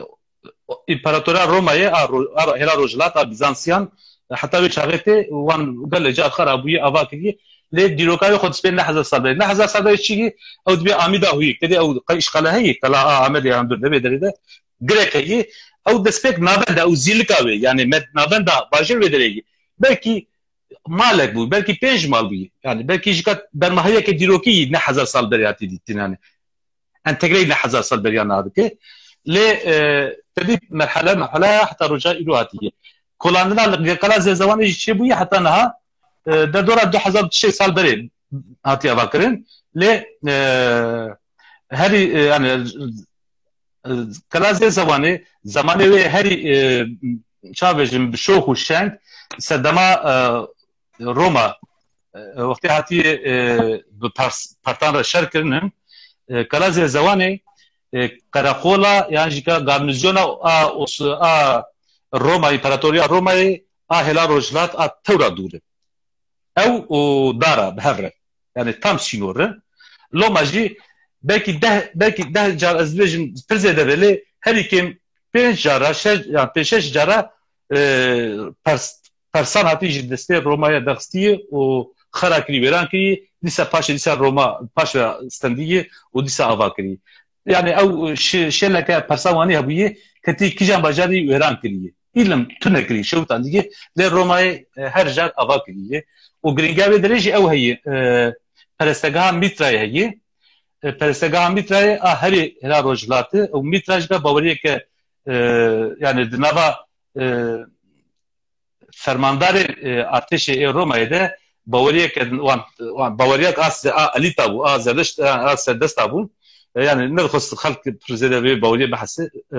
o, İmparatora Roma'yê, a, ro-, a, hela Rojhilat, a Bizansiyan, e, heta wê çaxê tê, wan gelê car xera bûye, ava kiriye. Lê dîroka wê xwe dispê neh hezar sal berê. Neh hezar sal berê çi yî? Ew dibê amîda huyîk. Tedê ew qe-, îşqale heyî, qela a Amedê yan dur de vê derê de. Girek heyî. Ew destpêk navenda, ew zîlika wê. Yani med-, navenda bajêr wê derê yî. Belkî malek bû, belkî pênc mal bû. Yani belkî ji kat bermahiyeke dîrokî yî neh hezar sal berê hatî dîtin yani. Entegreyî neh hezar sal beriya niha dike. Lê, e, tedî merhele, merhele heta roja îro hatiye. Kolandina li Qela Zêzewanê jî çêbûye heta niha, e, derdora du hezar çi sal berê hatiye avakirin. Lê, e, herî, e, yani, e, Qela Zêzewanê, zemanê wê herî, e, çavêjin bi şox û şeng, sedema, e, Roma, e, wextê hatiye, e, bi pers-, pertan re şer kirinin, e, Qela Zêzewanê, e, qereqola yan jî ka garnizyona a, os-, a Roma, İmparatoriya Romayê a hêla Rojhilat a tewra dûr e. Ew û dara bi hev re. Yani tam sînor e. Loma jî belkî deh, belkî deh car ez dibêjim pir zêde be lê herî kêm pênc cara, şeş, yan pênc şeş cara, e, pers-, persan hatî ji destê Romaya derxistiye û xera kirî, wêran kirî, dîsa paşê dîsa Roma paş ve stendiye û dîsa ava kirî. Yani ew şi-, şêleke persa wanî hebûye, ketî kijan bajarî wêran kirî. Îlim tune kirî, şewtan dî, lê Romayê, e, her jar ava kirî. Û girîngiya vê derê jî ew heye, e, perestegeha Mîtrayê heye. E, perestegeha Mîtrayê a herî hêla rojhilatê û Mîtra jî baweriyeke, e, yani di nava, e, fermandarê, e, artêşê ê Romayê de baweriyeke wan, wan baweriyek a se-, a elîta bû, a zerdeşt, a, a serdesta bû. E, yani nedixwest xelk pir zêde vê baweriyê bihese. E,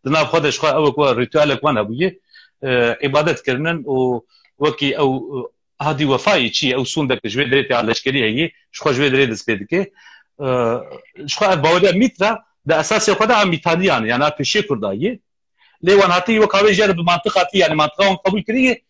di nav xwe de ji xwe ew wek rîtuelek wan hebûye. E, îbadet kirinin û wekî ew, e, hadî wefayê çi ye, ew sûndek ji vê derê tê leşkerî heye, ji xwe ji vê derê dest pê dike. E, ji xwe ev baweriya Mîtra di esasê xwe de a Mîtaniyan, yani a pêşê Kurda ye. Lê wan hatî wek havê jê re bi mantiq hatî, yani mantiqa wan qebûl kiriye.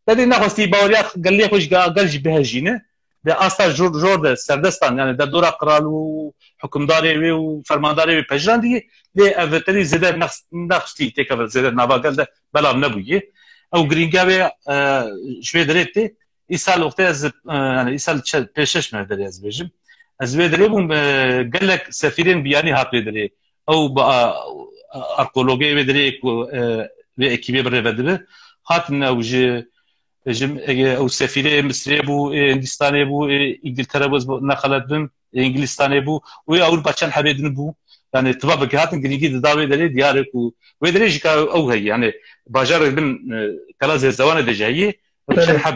Tedê nexwestî baweriya gelê xwe ji ge-, gel jî bihejîne. Di asta jor, jor de serdestan, yani derdora qral û hukimdarê wê û fermandarê wê pejirandî. Lê ev tedî zêde nex-, nexwestî têkeve zêde nava gel de belav nebûye. Ew girîngiya wê, e, ji wê derê tê. Îsal wextê ez, e, yani îsal çe-, pêşeş me derê ez bêjim. Ez wê derê bûm, e, gelek sefîrên biyanî hat wê derê. Ew bi a-, a-, arkeologê wê derê ku, e, wê ekîbê bi rê ve dibe. Hatin ew ji, ji, e, ew sefîrê Misirê bû, ê Hindistanê bû, ê Îngiltere bû, ez nexelet bim, ê Îngilistanê bû, û ê Ewropa çend hebê din bû. Yani tiba vekî hatin girîngî dida wê derê diyar e ku wê derê jî ka ew heye. Yani bajarek bin, e, Kela Zêzewanê de jî heye. Ew çend heb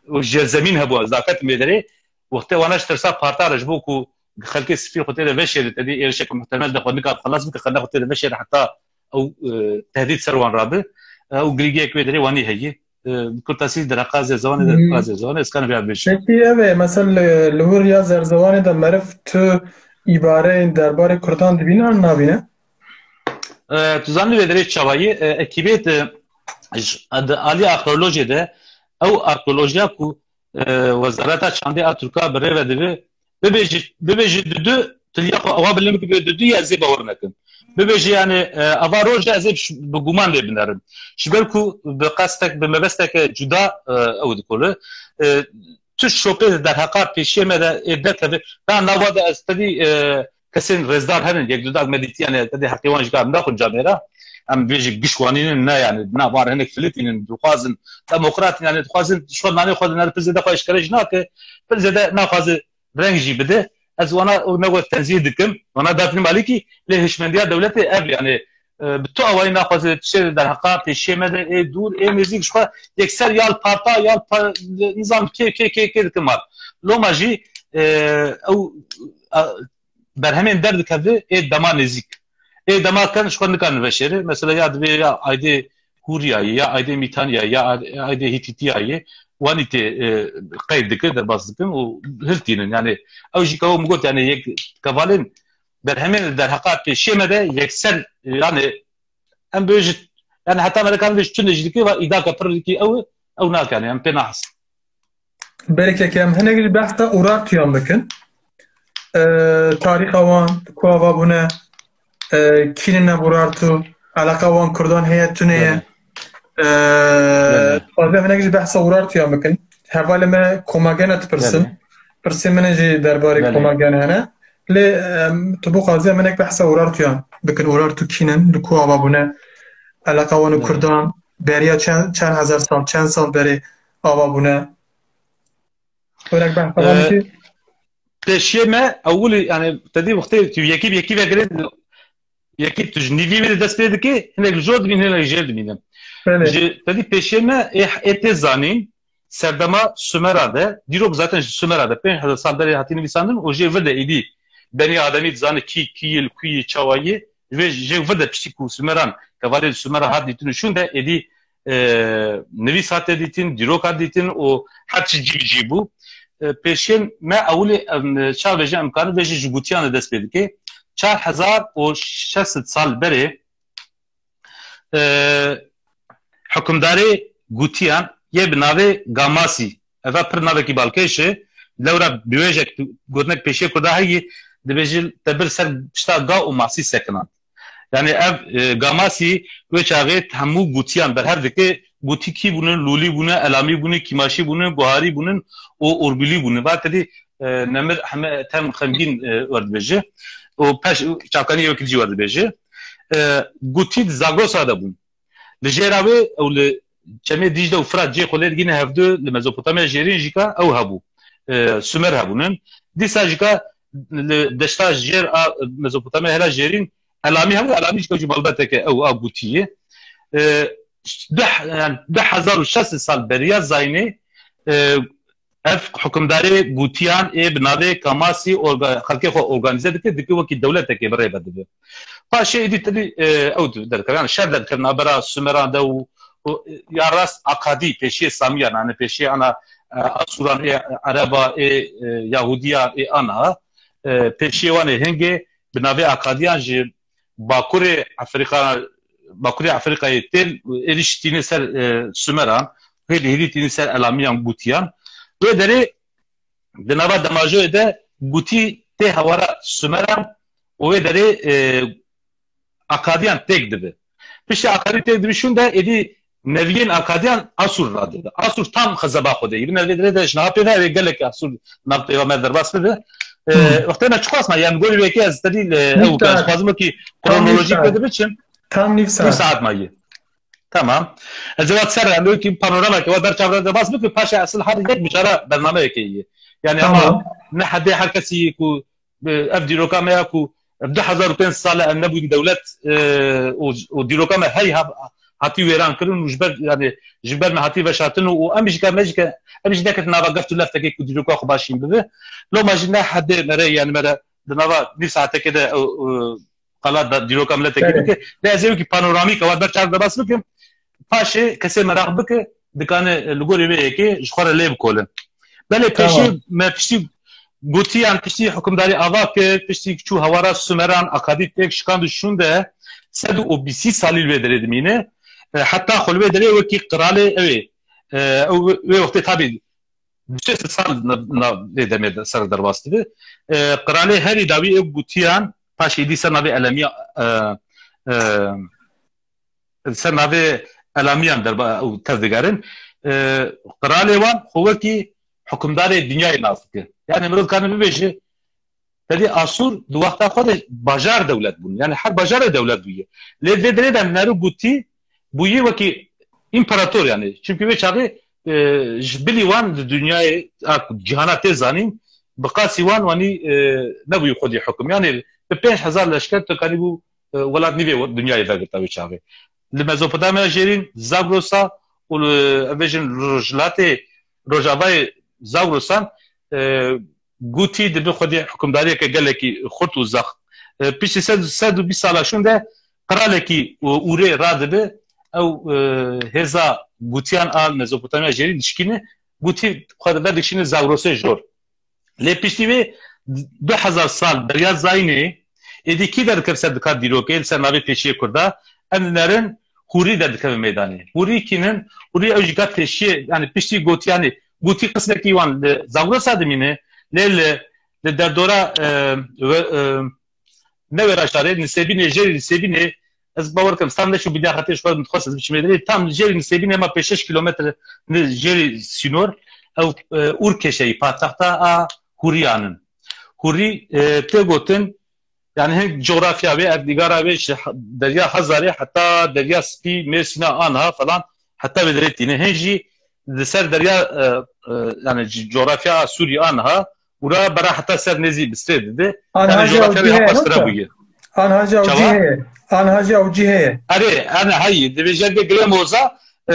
û jerzemîn hebû, ez daketim wê derê. Wextê wana ji tirsa parta re ji bo ku xelkê sifî xwe tê de veşêrit, tedî êrişeke muhtemel de xwe nikar xelas bike, xwe nexwe tê de veşêrit heta ew, e, tehdît ser wan rabe. E, ew girîgiyek wê derê wanî heye. E, bi kurtasî di reqa Zêzewanê de, Hmm. reqa Zêzewanê ez karim vêya bêjim. Peki ev e, mesela li, li wir ya Zerzewanê de meriv tu îbareyên derbarê Kurdan dibîne an nabîne? E, tu zanî vê derê çawa ye? E, ekîbê de, ji, di alî arkeolojiyê de, ew arkeolojiya ku, e, Wezareta Çandê a Tirka bi rê ve dibe, bibêjî, bibêjî dudu, tu ya xwe ewa bilind bikî bê dudu ya zê bawer nekin. Bibêjî yani, e, ava roja ez ê bi, bi guman lê binerim. Ji ber ku bi qestek, bi mebesteke cuda, e, ew dikole. E, tu şopê de derheqa pêşiyê me de ê derkeve. Na nava de ez tedî, e, kesên rêzdar henin, yek dudak me dîtiye, yani tedî heqê wan jî ka em naxwin camêra. em bêjî giş wanînin ne, yani, na bar hinek filitînin, dixwazin demokrat, yani, dixwazin ji xwe nanê xwe diner, pir zêde xwe eşkere jî nake, pir zêde naxwaze reng jî bide. Ez wana ne wek tenzîh dikim, wana Dafîn Malîkî, lê hişmendiya dewletê ev, yani, e, bi tu awayî naxwaze tiştê derheqa pêşiyê me de ê dûr, ê nêzîk ji xwe yekser ya li parta, ya li pa-, nizam kê, kê, kê, kê dikim mal. Loma jî, e, ew, e, berhemên derdikevin ê dema nêzîk. Ê dema ken ji xwe nikarin veşêrin. Mesela ya divê ya aydê Hûriyayê, ya aydê Mîthaniyayê, ya aydê Hîtîtiyayê, wanî tê, e, qeyd dike, derbas dikin û hiltînin. Yani ew jî ka min got, yani yek kevalên berhemên derheqa pêşiyê me de yekser, yani em bêjin, yani heta me re kan bêjin tune jî dike, va îdaka pir dikî ew, ew nakane, em pê nahas. Belkî em hinek jî behsa Urartuyan bikin. Ee, tarîxa wan, ku ava bûne, ee, kî ne Urartu, eleqa wan Kurdan heye tune ye. Belê. Ee, Belê. Dixwazim hinek jî behsa Urartuyan bikin. Hevalê me Komagene dipirsin. Belê. Pirsê min jî derbarê Belê. Komagene hene. Lê, em, tu bixwazî em hinek behsa Urartuyan bikin. Urartu kî ne, li ku ava bûne? Eleqa wan û Belê. Kurdan beriya çend, çend hezar sal, çend sal berê ava bûne? Wek behsa Ee, bikî. Pêşiyê me ewilî, yani, te dî wextê tu yekî bi yekî vegirê, yekî tu ji nîvî wê de dest pê dikê, hinek li jor dimîn, hinek li jêr dimînin. Belê. Ji te dî pêşiyê me ê, ê tê zanîn, serdema Sumera de, dîrok zaten ji Sumera de, pênc hezar sal berê hatî nivîsandin û jê vir de êdî Benî Ademî dizane kî, kî yê, li ku yê, çawa yê, ji vê jê vir de piştî ku Sumeran, kevalê li Sumera hat dîtin û şûn de êdî e, nivîs hate dîtin, dîrok hat dîtin û her çi cî bi cî bû. E, pêşiyên me ewilî, em, çav bêje, em karin bêje ji gutiyan de dest pê dike. Çar hezar û şeş sed sal berê, e, hukimdarê gutiyan yê bi navê Gamasî, eva pir navekî balkêş e, lewra biwêjek gotinek pêşiyê Kurda heyî, dibêje te bir ser pişta ga û masî sekinan. Yani ev, e, Gamasî wê çaxê hemû gutiyan berhev dike. Gutî kî bûne, Lûlî bûne, Elamî bûne, Kîmaşî bûne, Guharî bûne û Urbilî bûne. Va tedî, e, nemir heme tem xemgîn, e, werdibêje. Û peş çavkanî yê wekî cî werdibêje. E, Gutî di Zagrosa de bûn. Li jêra wê ew li çemê Dîcle û Firat cihê xwe lê digîne hevdu li Mezopotamya jêrîn jîka ew hebû. E, Sumer hebûnin. Dîsa jîka li deşta jêr a Mezopotamya hela jêrîn Elamî hebû. Elamî jîka jî malbeteke ew a gutî ye. E, du, yani du hezar û şeş sed sal beriya zayînê, e, ev hukimdarê gutiyan ê bi navê Kamasî orga-, xelkê xwe organîze dike, dike wekî dewletekê bi rê ve dibe. Paşê êdî tedî, e, ew di-, derkeve, yani şer derkevin navbera Sumeran de û, û, ya rast Akadî, pêşiyê Samiyan, yani pêşiyê ana, e, Asûran, ê Ereba, ê, e, Yahudiya, ê ana, e, pêşiyê wan ê hingê bi navê Akadiyan ji Bakurê Efrîka, Bakurê Efrîkayê tên êdî jî tîne ser, e, Sumeran, hêdî hêdî tîne ser Elamiyan, Gutiyan. Wê derê di nava demajoyê de Gutî tê hewara Sumeran û wê derê, e, Akadiyan têk dibe. Piştî Akadî têk dibe şûn de êdî neviyên Akadiyan Asûr radibe. Asûr tam xezeba xwe de. Yî bi nevê dirê de ji niha pê ve wê gelek Asûr nav pêva me derbas bibe. E, Hmm. Wextê me çiqas ma, yani gorî wekî ez tedî, e, ew Nîv saet. Ez xwazim wekî Tam nîv kronolojîk saet. Ve dibiçim. Tam nîv Nîv saet. Saet ma yî. Tamam. Ez ê wat ser em wekî panorameke we ber çav re derbas bikim. Paşa esil her yek mijara bernameyeke yî. Yani ama Tamam. Ne hedê her kesî ku, e, ev dîroka me ya ku du hezar û pênc sal e em nebûn dewlet, e, û, û dîroka me hey ha-, hatî wêran kirin û ji ber, yani, ji ber me hatî veşartin û, û em jî ke, me jî ke, em jî neketin nava geft û leftekê ku dîroka xwe baş hîn bibe. Loma jî ne hedê me re, yani me re di nava nîv saetekê de, e, e, qala da dîroka miletekê Belê. Bike. Lê ez ê wekî panoramîk e, wat ber çav de bas bikim. Paşê kesê meraq bike, dikane, e, li gorî vê yekê ji xwe re lê bikolin. Belê Tamam. Pêşî me piştî gotiyan, piştî hukimdarî ava kir, piştî çû hewara Sumeran, Akadî têk şikand û şûn de sed û bîst sî salî li wê derê dimîne. E, heta xwe li wê derê wekî qiralê ew ê, e, ew wê wextê tabî du sed sal na, na vê demê de ser derbas dibe. E, qiralê herî dawî ew gotiyan, paşê dîsa navê Elemiya, e, e, ser navê Elamiyan derba û tevdigerin. E, qiralê wan xwe wekî hukimdarê dinyayê nas dike. Yani mirov dikare bibêje, Tedî Asûr di wexta xwe de bajar dewlet bûn. Yani her bajarê dewlet bûye. Lê vê derê de Neru Gutî bûye wekî împarator yani. Çimkî wê çaxê, e, ji bilî wan di dinyayê, a, cîhana tê zanîn, bi qasî wan wanî, e, nebûye xwedî hukum. Yani bi pênc hezar leşker tu kanî bû, e, welat nîvê dinyayê vegirta wê çaxê. Li Mezopotamya Jêrîn, Zagrosa û li, em bêjin rojhilatê, rojavayê Zagrosan, e, Gutî dibe xwedî hukimdariyeke gelekî xurt û zext. E, piştî sed, sed û bîst sala şûn de qiralekî û Ûrê radibe, ew, e, hêza Gutiyan a Mezopotamya Jêrîn dişkîne, Gutî xwe vedikişîne Zagrosê jor. Lê piştî wê du hezar sal beriya zayînê, êdî kî derdiket ser dika dîrokê, li ser navê pêşiyê Kurda, em dinerin Hûrî derdikeve meydanê. Hûrî kînin, Hûrî ew jî ka pêşiyê, yani piştî Gotiyanê, Gotî qismekî wan li Zagrosa dimîne, lê li, li derdora, e, we, e, ne wêra şarê, Nisêbînê, jêrî Nisêbînê, ez bawer kim, tam neçû bîniya xetê ji xwe dixwest ez biçimê derê, tam jêrî Nisêbînê ma pênc şeş kîlometre ni jêrî sînor, ew, e, Ûrkeşeyî, paytexta a Hûriyan in. Hûrî, e, tê gotin, yani hin coğrafya wê, erdnîgara wê ji derya Hazarê heta derya Spî, Mêrsîna anha falan, heta wê derê tîne. Hin jî li ser derya, e, e, yani ji coğrafya Sûrî anha, û ra bera heta ser nêzî Misrê dide. Yani Anha jî coğrafya ew wê cihê hep heye, pastira yok mu? Bûye. Anha jî ew Çawa? Cihê heye. Anha jî ew cihê heye. Erê, ene heyî. Divê jê de Girê Moza, e,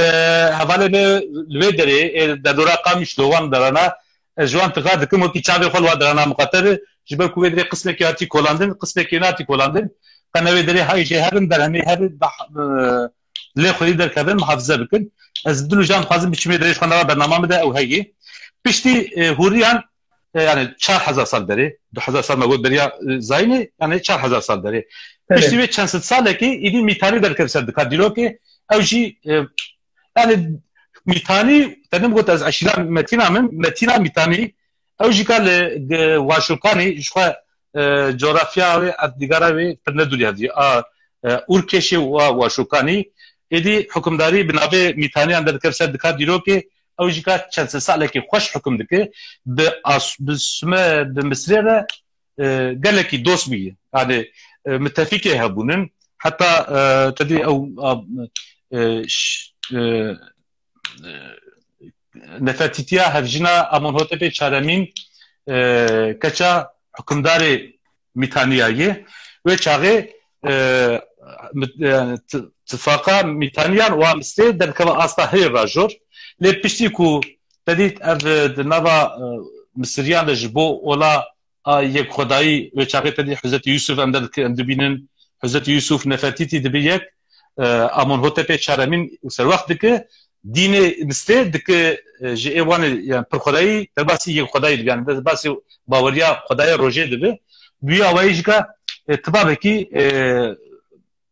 hevalê me li wê derê, e, derdora Qamişlo wan derana, ez ji wan tirka dikim, wekî çavê xwe li wan derana miqate be, ji ber ku wê derê qismekî hatî kolandin, qismekî nehatî kolandin. Qene wê derê hay jê herin, derhemê herin, da, e, lê xwedî derkevin, muhafize bikin. Ez dil û can dixwazim biçim wê derê ji xwe nava bernama min de ew heyî. Piştî, e, Hûriyan, e, yani çar hezar sal derê, du hezar sal me got beriya, e, zayînê, yani çar hezar sal derê. Evet. Piştî wê çend sed salekî îdî Mîtanî derkeve ser dika dîrokê, ew jî, e, yani Mîtanî, te min got ez eşîra Metîna min, Metîna Mîtanî, ew jî ka li, e, Waşûkanî, ji xwe, e, coğrafya wê, erdnîgara wê pir ne dûrî hevdî. A, e, Ûrkeşê û a Waşûkanî, êdî hukimdarî bi navê Mîtaniyan derkeve ser dika dîrokê, ew jî ka çend sed salekî xweş hukum dike, bi as-, bi sime, bi Misirê re, e, gelekî dost bûye. Yani, e, mitefîkê hebûnin. Heta, e, tedî ew, a, e, ş-, e, e, Nefertîtiya hevjina Amenhotepê çaremîn, e, keça hukimdarê Mîtaniya ye. Wê çaxê, e, mit-, yani, ti-, tifaqa Mîtaniyan û a Misirê derkeve asta heyê rajor. Lê piştî ku te dît ev, e, di nava, e, Misiriyan de ji bo ola a yekxwedayî wê çaxê te dî Hezretî Yûsuf em de dike-, em dibînin. Hezretî Yûsuf Nefertîtî dibe yek, e, Amenhotepê çaremîn û serwext dike. Dînê Misirê dike, e, ji ê wanê, yani pirxwedayî, derbasî yekxwedayî dibe. Yani derbasî baweriya xwedaya rojê dibe. Bi wî awayî jî ka, e, tibabekî, e,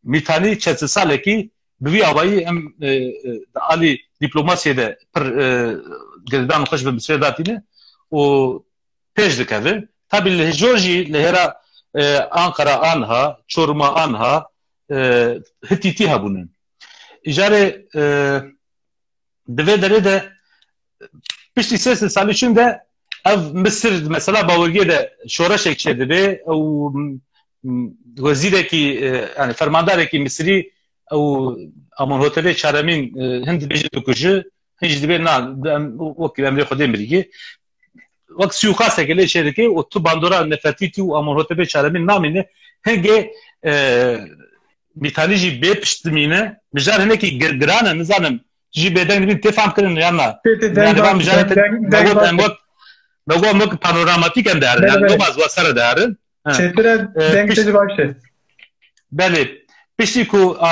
Mîtanî çend sed salekî bi vî awayî em, e, e, di alî dîplomasiyê de pir, e, girêdan xweş bi Misirê datîne û pêş dikevin. Tabî li jor jî li hêra, e, Ankara anha, Çoruma anha, e, Hitîtî hebûnin. Îcarê, e, di vê derê de piştî sê sed salî şûn de ev Misir mesela baweriyê de şoreşek çêdibe û, m, wezîrekî, e, yani fermandarekî Misirî ew Amenhotepê çaremîn, e, hin dibêje dikuje, hin jî dibê na, em, wekî emrê Xwedê mirî. Wek sûîqasteke lê çêdike û tu bandora Nefertîtî û Amenhotepê çaremîn namîne, hingê, e, Mîtanî jî bê pişt dimîne. Mijar hinekî gir-, giran e, nizanim jî bêdeng dibîn tê fam kirin yan na. Tê, tê, deng Yanî baş, van mijarê deng, te, deng, me deng got, baş em e. Got, me got em wek panoramatîk em diherin. Belê, yani belê. Domaz wa sere diherin. Ha. Çêtir e, E, deng pişt-, te baş e. Belê. Piştî ku, a,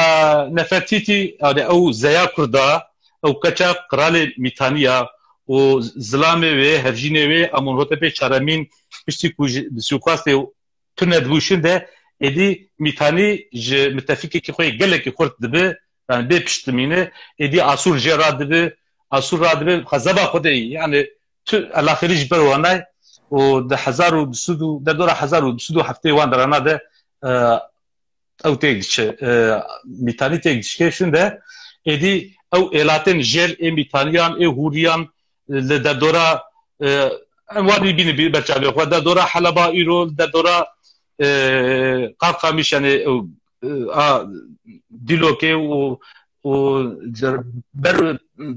Nefertîtî, yani ew zeya Kurda, ew keça qiralê Mîtaniya û zilamê wê, hevjînê wê, Amenhotepê çaremîn, piştî ku ji, di sûîqastê tune dibûşin de, êdî Mîtanî ji mitefîkekî xwe yê gelekî xurt dibe, yani bê pişt dimîne, êdî Asûr jê radibe, Asûr radibe, xezeba Xwedê, yani tu elaxirî ji ber wanay û di hezar û du sed û, derdora hezar û du sed û heftê wan derana de, e, ew têk diçe, e, Mîtanî têk dişke şûn de, êdî ew êlatên jêr ê Mîtaniyan, ê Hûriyan, e, li derdora, e, em wanî bîne bî berçavê xwe. Derdora Heleba îro, derdora, e, Qarqamîş, yani, e, a, Dîlokê û, û ber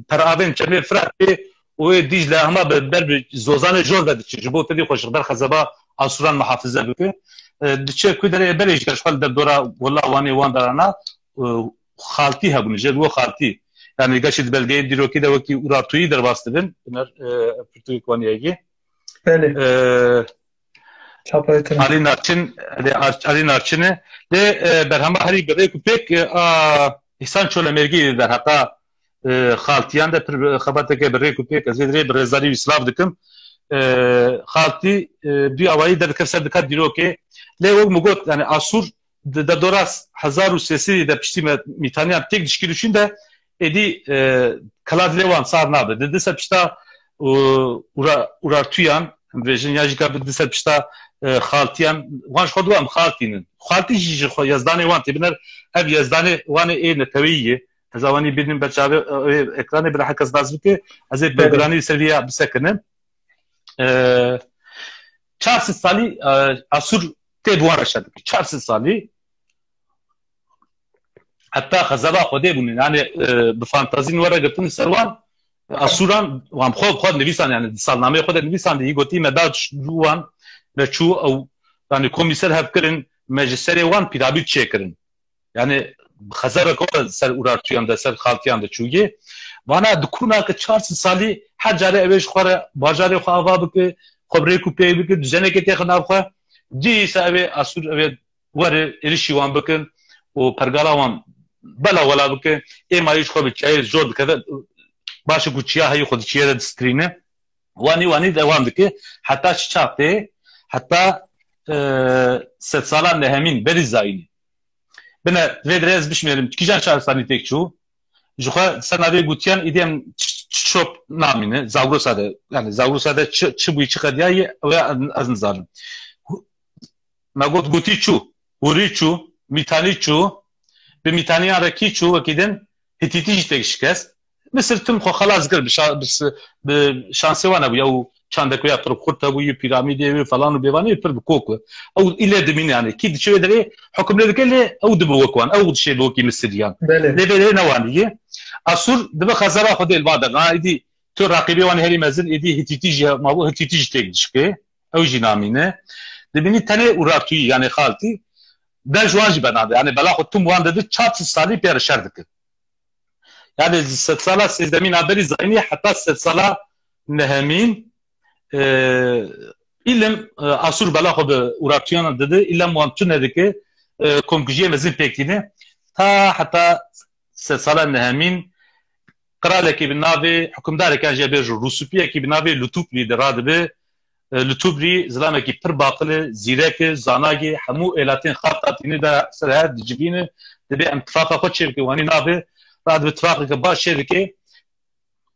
peravên çemê Firatê û ê Dîcle hema bi, ber bi zozanê jor ve diçe. Ji bo tevî xwe ji ber xezeba Asûran muhafize bike. E, diçe ku derê berê ji xwe li derdora wela Wanê wan derana, e, xaltî hebûn, jê digo xaltî. Yani geşî di belgeyên dîrokî de wekî Urartuyî derbas dibin. Biner, e, pirtûkek wan yekî. Belê. E, Çapayê tune. Alî Narçin, lê Ar-, Alî Narçin e. Lê, e, berhema herî bi rêk û pêk, e, a, Îhsan Çolemêrgî derheqa, e, xaltiyan de pir xebateke bi rêk û pêk, ez ê dirê bi rêzdarî wî silav dikim. E, xaltî, e, bi awayî derdiket ser dika dîrokê. Lê wek min got, yani Asûr di, di dora hezar û sê sedî de piştî me Mîtaniyan têk dişkî dişîn de êdî, e, kela dilê wan sar nabe. Di, di ser pişta, û, Ura-, Urartuyan, em dibêjin, ya jî ka bi di ser pişta, e, xaltiyan, wan ji xwe diwan xaltî nin. Xaltî jî ji xwe yezdanê wan tê biner, ev yezdanê wan ê neteweyî ye. Ez a wanî bînim ber çavê, e, ekranê bila her kes nas bike, ez ê bi Belê. giranî li ser vê ya bisekinim. E, çar sed salî, e, Asûr tê bi wan re şer dike. Çar sed salî. Heta xezeba Xwedê bûne. Yani, e, bi fantazî nû re girtin li ser wan, Asûran, wan xwe, xwe nivîsan, yani di salnameyê xwe de nivîsan, dî gotî me da wan, me çû ew, yani komî ser hev kirin, me ji serê wan pîramîd çêkirin. Yani xezebeke ser Urartuyan de, ser xaltiyan de çûyê. Vana dikuna ki çar sed salî her carê ew ê ji xwe re bajarê xwe ava bike, xwe bi rêk û pêk bike, duzenekê têxe nav xwe. Dîsa ew ê Asûr, ew ê were êrişî wan bikin û pergala wan bela wela bikin. Ê mayî ji xwe bi çiyayê zor dikeve. Baş e ku çiya heyî xwe di çiyê de distrîne. Wanî wanî dewam dike. Heta çi çax tê? Heta, e, sedsala nehemîn berî zayînê. Bine, vê dirê ez bişmêrim. Kîjan şaristanî têk çû? Ji xwe ser navê gotiyan îdî em ç-, ç-, çop namîne. Zagrosa de, yani Zagrosa de çi, çi bûyî, çi qediyayî, ew ê ez nizanim. Me got gotî çû, hûrî çû, mîtanî çû, bi mîtaniyan re kî çû, wekî din Hîtîtî jî têk şikest. Misir tim xwe xelas kir, bi şa-, bi s-, bi şansê wan hebû, ew çandekoya pir xurt hebû, yê pîramîdê wê falan û bêvanê pir bi kok e. Ew île dimîne, yani kî diçe wê derê hukum lê dike, lê ew dibe wek wan, ew dişê bi wekî Misiriyan. Belê. Lê vê derê ne wanî ye. Asûr dibe xezeba xwe dê li va de. Ha, îdî tu raqîbê wan herî mezin, êdî Hîtîtî jî mabû, Hîtîtî jî têk dişke. Ew jî namîne. Dibînî tenê Urartuyî, yani xaltî, ber ji wan jî bernade. Yani bela xwe tim wan didi, çar sed salî pê re şer dike. Yani ji sedsala sêzdemîn a berî zayînî heta sedsala nehemîn, e, îlim, e, Asûr bela xwe bi Urartuyan didi, îlem wan tune dike, e, komkujiyê mezin pêk tîne. Ta heta sedsala nehemîn qiralekî bi navê, hukimdarekî an jî bêjin, Rûsûpiyekî bi navê Lûtûprî di radibe. E, Lûtûprî zilamekî pir baqil e, zîrek e, zanag e, hemû êlatên xalta tîne de ser hev dicivîne, dibê em tifaqa xwe çêbike, wanî navê, radibe tifaqeke baş çêbike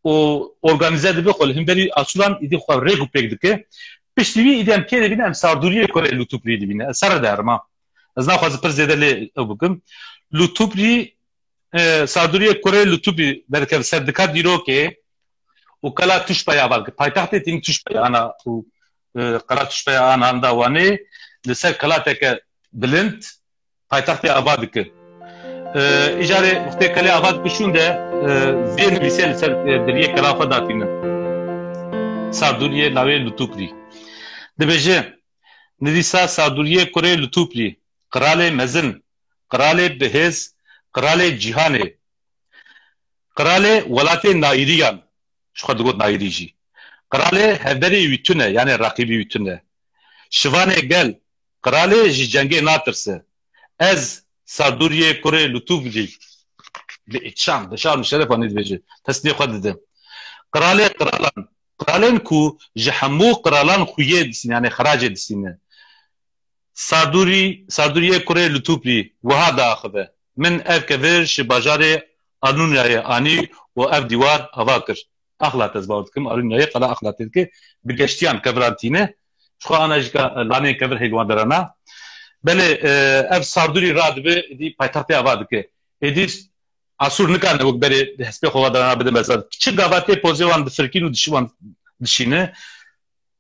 û organîze dibe xwe li hemberî Asûran îdî xwe rêk û pêk dike. Piştî wî îdî em kê dibîne, em Sardûriyê Kurê Lûtûprî dibîne. Ez ser re diherima. Ez naxwazim pir zêde lê ew bikim. Lûtûprî, e, Sardûriyê Kurê Lûtûprî derkeve ser dika dîrokê û kela Tuşpayê ava dike. Paytextê tîn Tuşpayê ana û, e, kela Tuşpayê ana da Wanê li ser kelateke bilind paytextê ava dike. E, îcarê wextê kelê ava dike şûn de, e, vê nivîsê li ser, e, biriyê kela xwe datîne. Sardûriyê lawê Lûtûprî. Dibêje, nivîsa Sardûriyê Kurê Lûtûprî, qiralê mezin, qiralê bihêz, qiralê cîhanê, qiralê welatê Nayîriyan, ji xwe digot Nayîrî jî, qiralê hevberê wî tune, yanê reqîbî wî tune, şivanê gel, qiralê ji cengê natirse. Ez Sardûriyê kurê Lûtûvrî, bi îtîşam, bi şan û şeref anî dibêje, tesniyê xwe dide. Qiralê qiralan, qiralên ku ji hemû qiralan xuyê disîne, yanê xeracê disîne. Sardûrî, Sardûriyê kurê Lûtûprî wiha diaxive, min ev kevir ji bajarê Arnûnyayê anî û ev dîwar ava kir. Axlat, ez bawer dikim, Arnûnyayê qala Axlatê dike, bi geştiyan keviran tîne. Ji xwe ana jî ka lanên kevir hêl wan derana. Belê, e, ev Sardûrî radibe, êdî paytextê ava dike. Êdî Asûr nikane wek berê hespê xwe va derana bide mezar. Çi gava tê pozê wan difirkîn û dişî wan dişîne.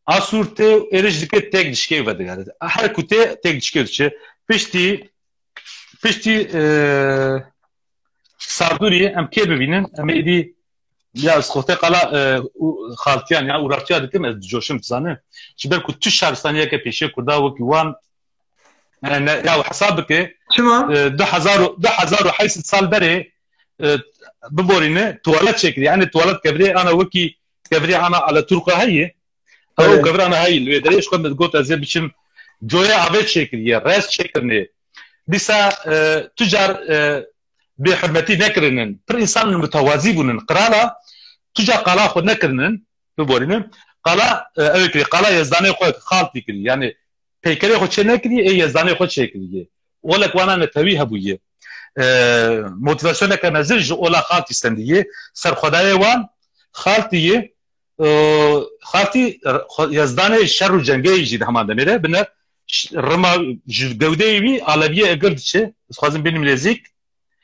Asûr tê êrîş dike, têk dişkê vedigere. Her ku tê, têk dişkê diçe. Piştî, piştî, e, Sardûrî em kê bibînin? Em êdî ya ez xortê qala, e, û-, xaltiyan ya Urartiya dikim, ez dicoşim, dizane. Ji ber ku tu şaristaniyeke pêşê Kurda wekî wan, e, ne, ya hesab bike, Çima? e, du hezar û, du hezar û heyt sed sal berê, e, biborîne, tuwalet çêkirî. Yani tuwalet kevirê ana wekî kevirê ana Alaturka heye. Ew Evet. kevir ana heye. Li wê derê ji xwe min got ez ê biçim coyê avê çêkiriye, rez çêkirinê. Dîsa, e, tu car, e, bêhurmetî nekirinin. Pir însan mutewazî bûnin. Qirala tu car qala xwe nekirinin, biborînin. Qala, e, ew kirî, qala yezdanê xwe xaltî kirî. Yani peykerê xwe çê nekirî, ê yezdanê xwe çê kirî. Olek wana netewî hebûye. E, motivasyoneke mezin ji ola xaltî stendiye. Serxwedayê wan xaltî ye. E, xaltî, xwe-, yezdanê şer û cengê jî di heman demê de bine ş-, rima ji gewdeyê wî aleviyê egir diçe. Ez xwazim bînim nêzîk.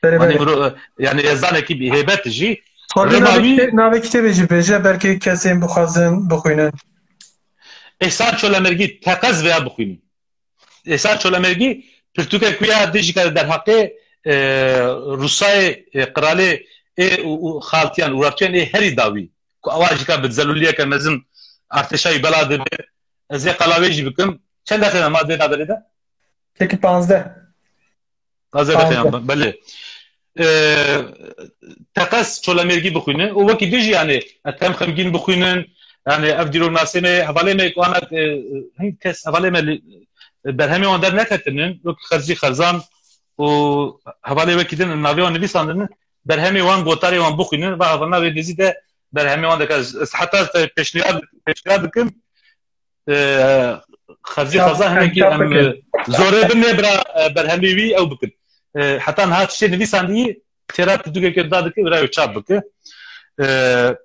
Berê, Hani berê. miro-, yani yezdanekî bi hêbet jî. Xwedî Rima navê wî kitê-, navê kitêbê jî bêje, belkî kesên bixwazin bixwînin. Îhsan Çolemergî, teqez veya bixwînin. Îhsan Çolemergî pirtûkek wî ya dijîka derheqê, e, Rûsayê, e, qiralê ê û, û xaltiyan û rapçiyan ê herî dawî. Ku ewa jîka bi zelûliyeke mezin artêşa wî bela dibe. Ez ê qala wê jî bikim. Çend deqe me ma dê naberê de? Peki panzdeh. Taze Tamam. Rexeyan, belê. Ee, teqez Çolemêrgî bixwînin û wekî dî jî, yani, em xemgîn bixwînin, yani, ev dîroknasê me, hevalê me ku ana, e, hin kes hevalê me li, berhemê wan derneketinin, wek Xerzî Xerzan û hevalê wekî din navê wan nivîsandin, berhemê wan, gotarê wan bixwînin, va hevalna wê dizî de berhemê wan dike. Ez, ez heta te pêşniyar, pêşniyar dikim, e, Xerzî Çap, Xeza hinekî çap em, bikin. e, zorê bin nê bira, e, berhemê wî ew bikin. E, heta niha tiştê nivîsandî têra pirtûkeke da dike, bira ew çap bike. E,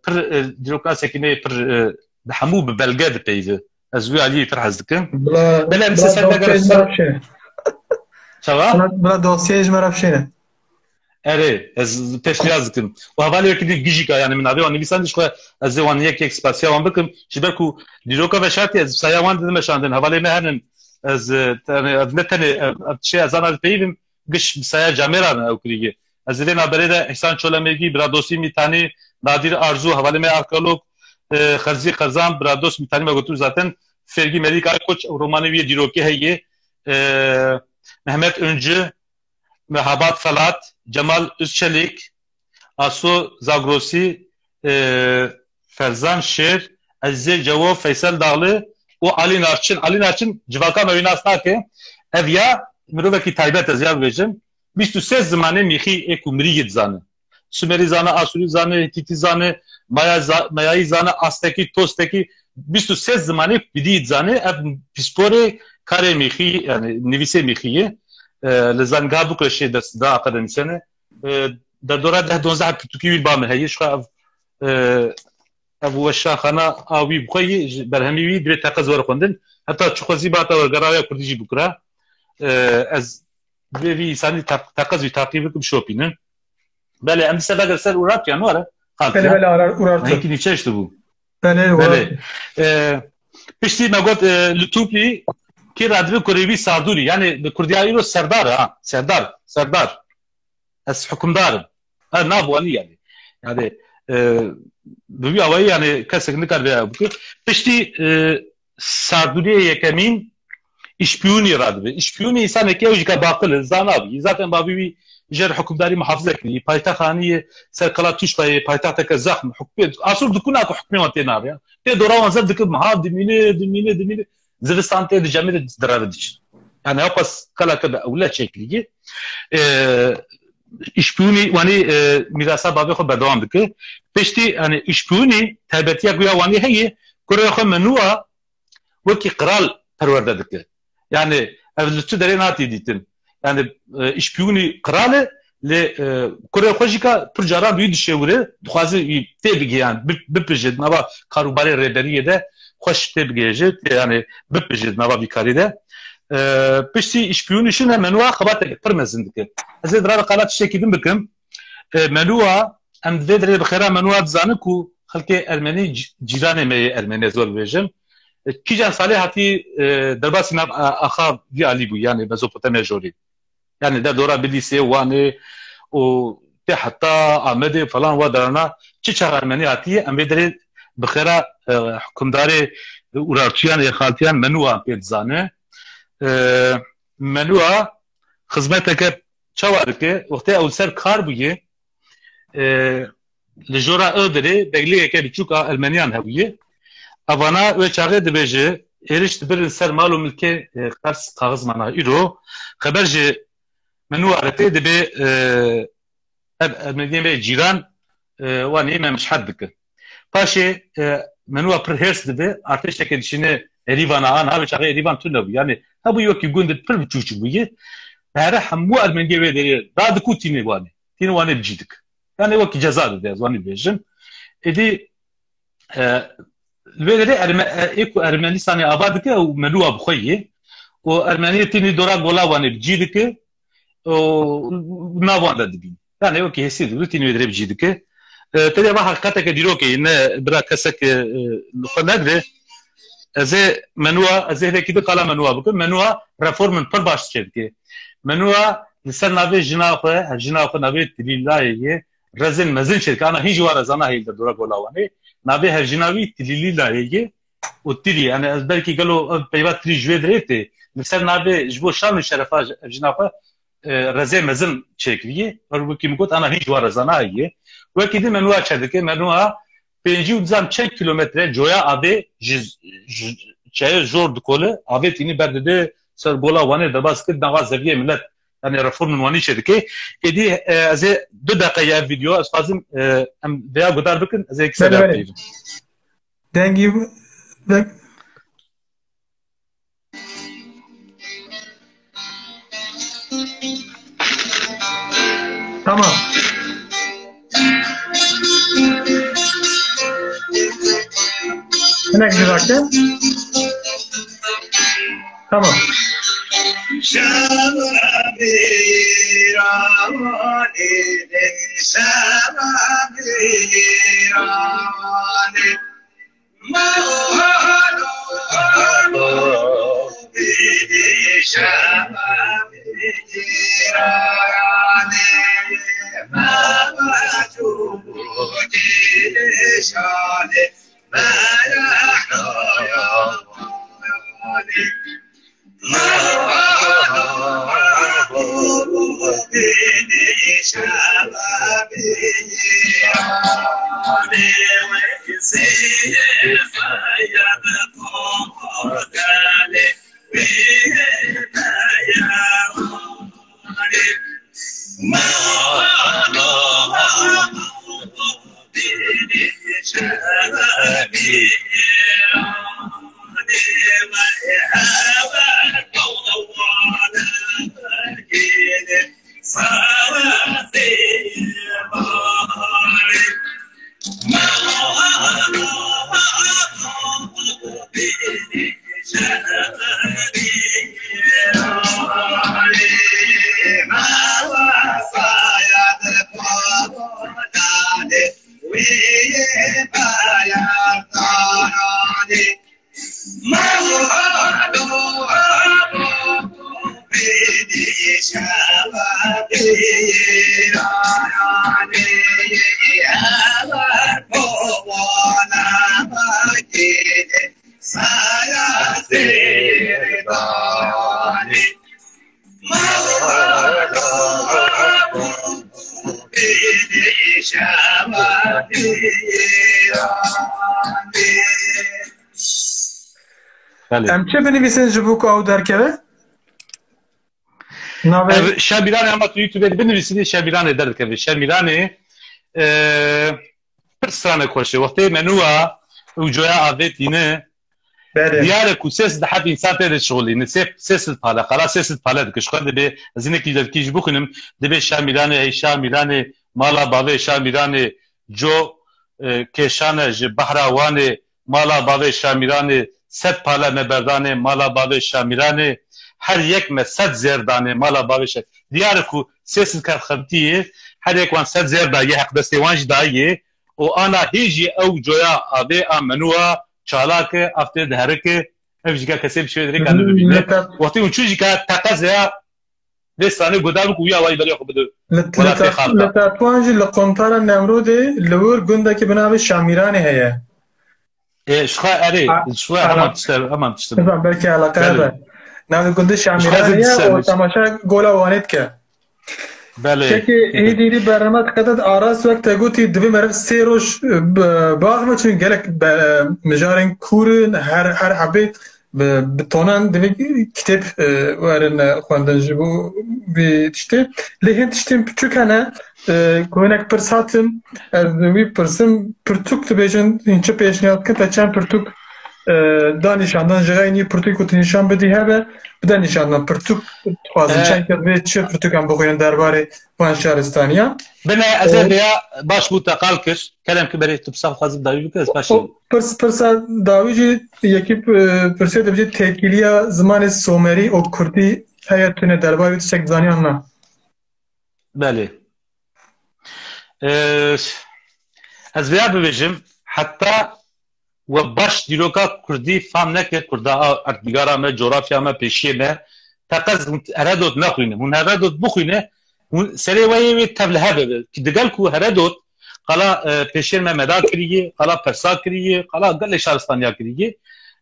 pir, e, dîroknasekî me pir, e, bi hemû bi belge dipeyive. Ez wî aliyê pir hez dikim. Bila, Belê em bila sesel dosyayê degere ji me ser re bişêne. Çawa? Bila, bila dosyayê ji me re bişêne. Erê, ez pêşniyaz dikim. Û hevalê wekî din gijîka, yani min navê wan nivîsandî, ji xwe ez ê wan yek yek spasiya wan bikim. Ji ber ku dîroka veşartî ez saya wan didim meşandin. Hevalê me henin, ez, e, tenê, ev ne tenê, ev, ev tiştê ez ana dipeyivim, giş saya camêra ne ew kirî ye. Ez ê vê naberê de Îhsan Çolemêrgî, Biradostî Mîtanî, Nadir Arzu, hevalê me arkeolog, e, Xerzî Xerzan, Biradost Mîtanî me gotin zaten, Fêrgî Melîk Aykoç, ew romanê wî yê dîrokî heye, e, Mehmet Öncü, Mehabat Felat, Cemal Özçelik, Aso Zagrosî, e, Ferzan Şêr, Ezîzê Cewo, Feysel Dağlı û Alî Narçin. Alî Narçin civaka me wî nas nake. Ev ya mirovekî taybet ez ya bibêjim. Bîst û sê zimanê mîxî ê ku mirî yê dizane. Sumerî zane, Asûrî zane, Hîtîtî zane, Maya za-, Mayayî zane, Astekî, Tostekî, bîst û sê zimanê ku bi dî dizane, ev pîsporê karê mîxî, yani nivîsê mîxî ye. E, li zanîngeha Bûkreşê dest da akademisyen e. E, derdora deh donzdeh pirtûkî wî ba min heye. Ji xwe ev, e, ev weşanxana a wî bi xwe yî, ji berhemî wî divê teqez were xwendin. Heta çi xwezî bata wergera ya kurdî jî bikura. E, ez divê vî însanî teq-, teqez wî taqî bikim, şopînin. Belê, em dîsa veger ser Urartuyan, were? Belê, Xaltiya. belê, Arar, Urartu. Hingî nîçe işte bû. Belê, Belê. Urartu. E, piştî me got, e, li Tûplî kê radibe kurê wî Sardûrî. Yani bi kurdiya îro serdar ha. Serdar, serdar. Ez hukimdar im. Ha, nav wanî yani. Yani, e, bi wî awayî yani kesek nikaribe ew bike. Piştî, e, Sardûriyê yekemîn, Îşpiyûnî radibe. Îşpiyûnî însanekî ew jî ke baqil e, zana bû. Zaten bavî wî jê re hukimdarî muhafize kirî. Paytext anî ye ser Qala Tûştayê, paytexteke zexm, hukmê, asûr dikuna ku hukmê wan tê navê. Tê dora wan zef dikin, ha, dimîne, dimîne, dimîne. Zivistan tê di cemê de direve diçin. Yani ew qas qeleke bi ewle çêkirî. E, Îşpiyûnî wanî, e, mîrasa bavê xwe berdewam dike. Piştî, yani Îşpiyûnî taybetiya ku ya wanî heye, kurê xwe Menûa wekî qral perwerde dike. Yani ev li tu derê natî dîtin. Yani, e, Îşpiyûnî qral e, lê, e, kurê xwe jî ka pir caran bi wî dişewire, dixwaze wî tê bigihê, yani bi-, bipije di nava karûbarê rêberiyê de xweş tê bigihêje, tê, yani bipije di nava vî karî de. E, piştî Îşpiyûnî şine Menûa xebateke pir mezin dike. Ez ê di ra de qala tiştekî din bikim. E, Menûa, em di vê derê bi xêra Menûa dizanin ku xelkê ermenî c-, cîranê me yê ermenî, ez wê bibêjim. Kîjan salê hatî, e, derbasî nav, e, axa vî alî bû, yani Mezopotamya jorî. Yani derdora Bilîsê, Wanê û tê heta Amedê falan wa derana çi çax Ermenî hatiye, em vê derê bi xêra, e, hukimdarê Urartuyan ê Xaltiyan Menûa pê dizane. E, Menûa xizmeteke çawa dike? Wextê ew li ser kar bûye, e, li jora Iğdirê begliyeke biçûk a Ermeniyan hebûye. Evana wê çaxê dibêje, êriş dibirin ser mal û milkê, e, qers kaxizmana. Îro xeber ji Menûa re tê, dibê, e, ev Ermeniyên vê cîran, e, wan ê me mişhet dikin. Paşê, e, Menûa pir hêrs dibe, artêşeke dişîne Erîvana an, ha wê çaxê Erîvan tune bû. Yani hebû wekî gund pir biçûçik bûye. Here hemû Ermeniyê wê derê radikû tînê Wanê. Tînê Wanê bi cî dik. Yani wekî ceza dide, ez wanî bêjim. Êdî, e, li wê derê Erme-, e, ê ku Ermenistanê ava dike û Menûa bi xwe yê. Û Ermeniyê tînî dora gola Wanê bi cî dike û nav wan de dibîn. Yani wekî hêsî dibî, tînî wê derê bi cî dike. E, tevî eva heqîqeteke dîrokê ye, ne bira kesek, e, e, li xwe negire. Ez ê Menûa, ez ê hêvekî di qala Menûa bikim. Menûa reformên pir baş çêdike. Menûa li ser navê jina xwe, hevjina xwe navê Tilîlayê ye, rezên mezin çêdike. Ana hîn jî wa rezana heye li dora gola Wanê. Navê hevjina wî Tilîlayê ye û Tirî. Yani ez belkî gelo ev peyva Tirî ji wê dirê tê. Li ser navê ji bo şan û şerefa hevjina xwe, e, rezê mezin çêkiriye. Her wekî min got, ana hîn ji wa rezana heye. Wekî din Menûa çêdike. Menûa pêncî û nizam çend kîlometre coya avê ji, ji çayê jor dikole, avê tînî berdide ser gola Wanê derbas kir, nava zeviyê millet, yani reformên Wanî çêdike. Êdî, e, ez ê du deqe ye ev vîdeo, ez xwazim, e, em vêya guhdar bikin, ez ê yekser Belê, belê. peyvim. Dengî, deng, Tamam. Hinek dirake. Tamam. Belê. Em çi binivîsin ji bo ku ew derkeve? Navê Ev Şemîranê, ama tu YouTube binivîsî, Şemîranê derdikeve. Şemîranê, e, pir stranek xweş e. Wextê Menûa û coya avê tîne, Belê. Diyar e ku sê sed heb însan tê de şixulîne. Sê, sê sed pale, qala sê sed pale dike. Ji xwe dibê, ez hinekî devkî jî bixwînim, dibê Şamîranê, hey Şamîranê, mala bavê Şamîranê, co, e, kêşane ji behra Wanê, mala bavê Şamîranê, sed pale me berdanê, mala bavê Şamîranê, her yek me sed zêr danê, mala bavê Şa-, Diyar e ku sê sed kes xebitî yê, her yek wan sed zêr daye, heq destê wan jî daye, û ana hê jî ew coya avê a Menûa çalak e, ev tê diherike, ev jî ka kesê bi şêwê dirêk anî bibîne. Li te- Wextê hûn çû jî ka teqez ya vê stranê guhdar bike û ya wayî beriya xwe bide Li, li welatê te-, xalta. Li Tetwan jî li quntara Nemrodê li wir gundekî bi navê Şamîranê heye. Ê, ji xwe erê, A-, ji xwe a-, heman tişt e, heman tişt e. Nizam, belkî eleqe Belê. hebe. Navê gundê Ji xwe Şamîranê zê ye dişer û bêj. temaşa gola Wanê dike. Belê. Çekê êdî dî bername diqedet arast wek te gotî, divê meriv sê roj, e, bi-, baxve, çin gelek be-, mijarên kûr in, her, her hebê bi, bi tonan divê kitêb, e, werin, e, xwendin ji bo vê tiştê. Lê hin tiştên piçûk hene, e, ku hinek pirs hatin, ez wî pirsim, pirtûk dibêjin, hîn çi pêşniyar dikin, te çend pirtûk, e, da nîşandan, ji xeynî pirtûk ku tu nîşan bidî hebe, bide nîşandan. Pirtûk dixwazin, E, çend kes vê çi pirtûkan bixwînin derbarê van şaristaniya. Bine, ez ê E, vêya baş bû te qal kir. Kerem ki berê tu pirsa xwazî dawî bike, ez paşê. O pirs, pirsa dawî jî yekî, e, pirsê dibêjî têkiliya zimanê somerî û kurdî heye tune derbarê wî tiştek dizaniyan na? Belê. E, ez vêya bibêjim, heta we baş dîroka kurdî fam neke, kurda a erdnîgara me, coğrafya me, pêşiyê me, teqez hûn Heredot nexwîne. Hûn Heredot bixwîne, hûn serê we yê wê tevlihe bibe. Ki digel ku Heredot qala, e, pêşiyên me meda kiriye, qala persa kiriye, qala gelê şaristaniya kiriye.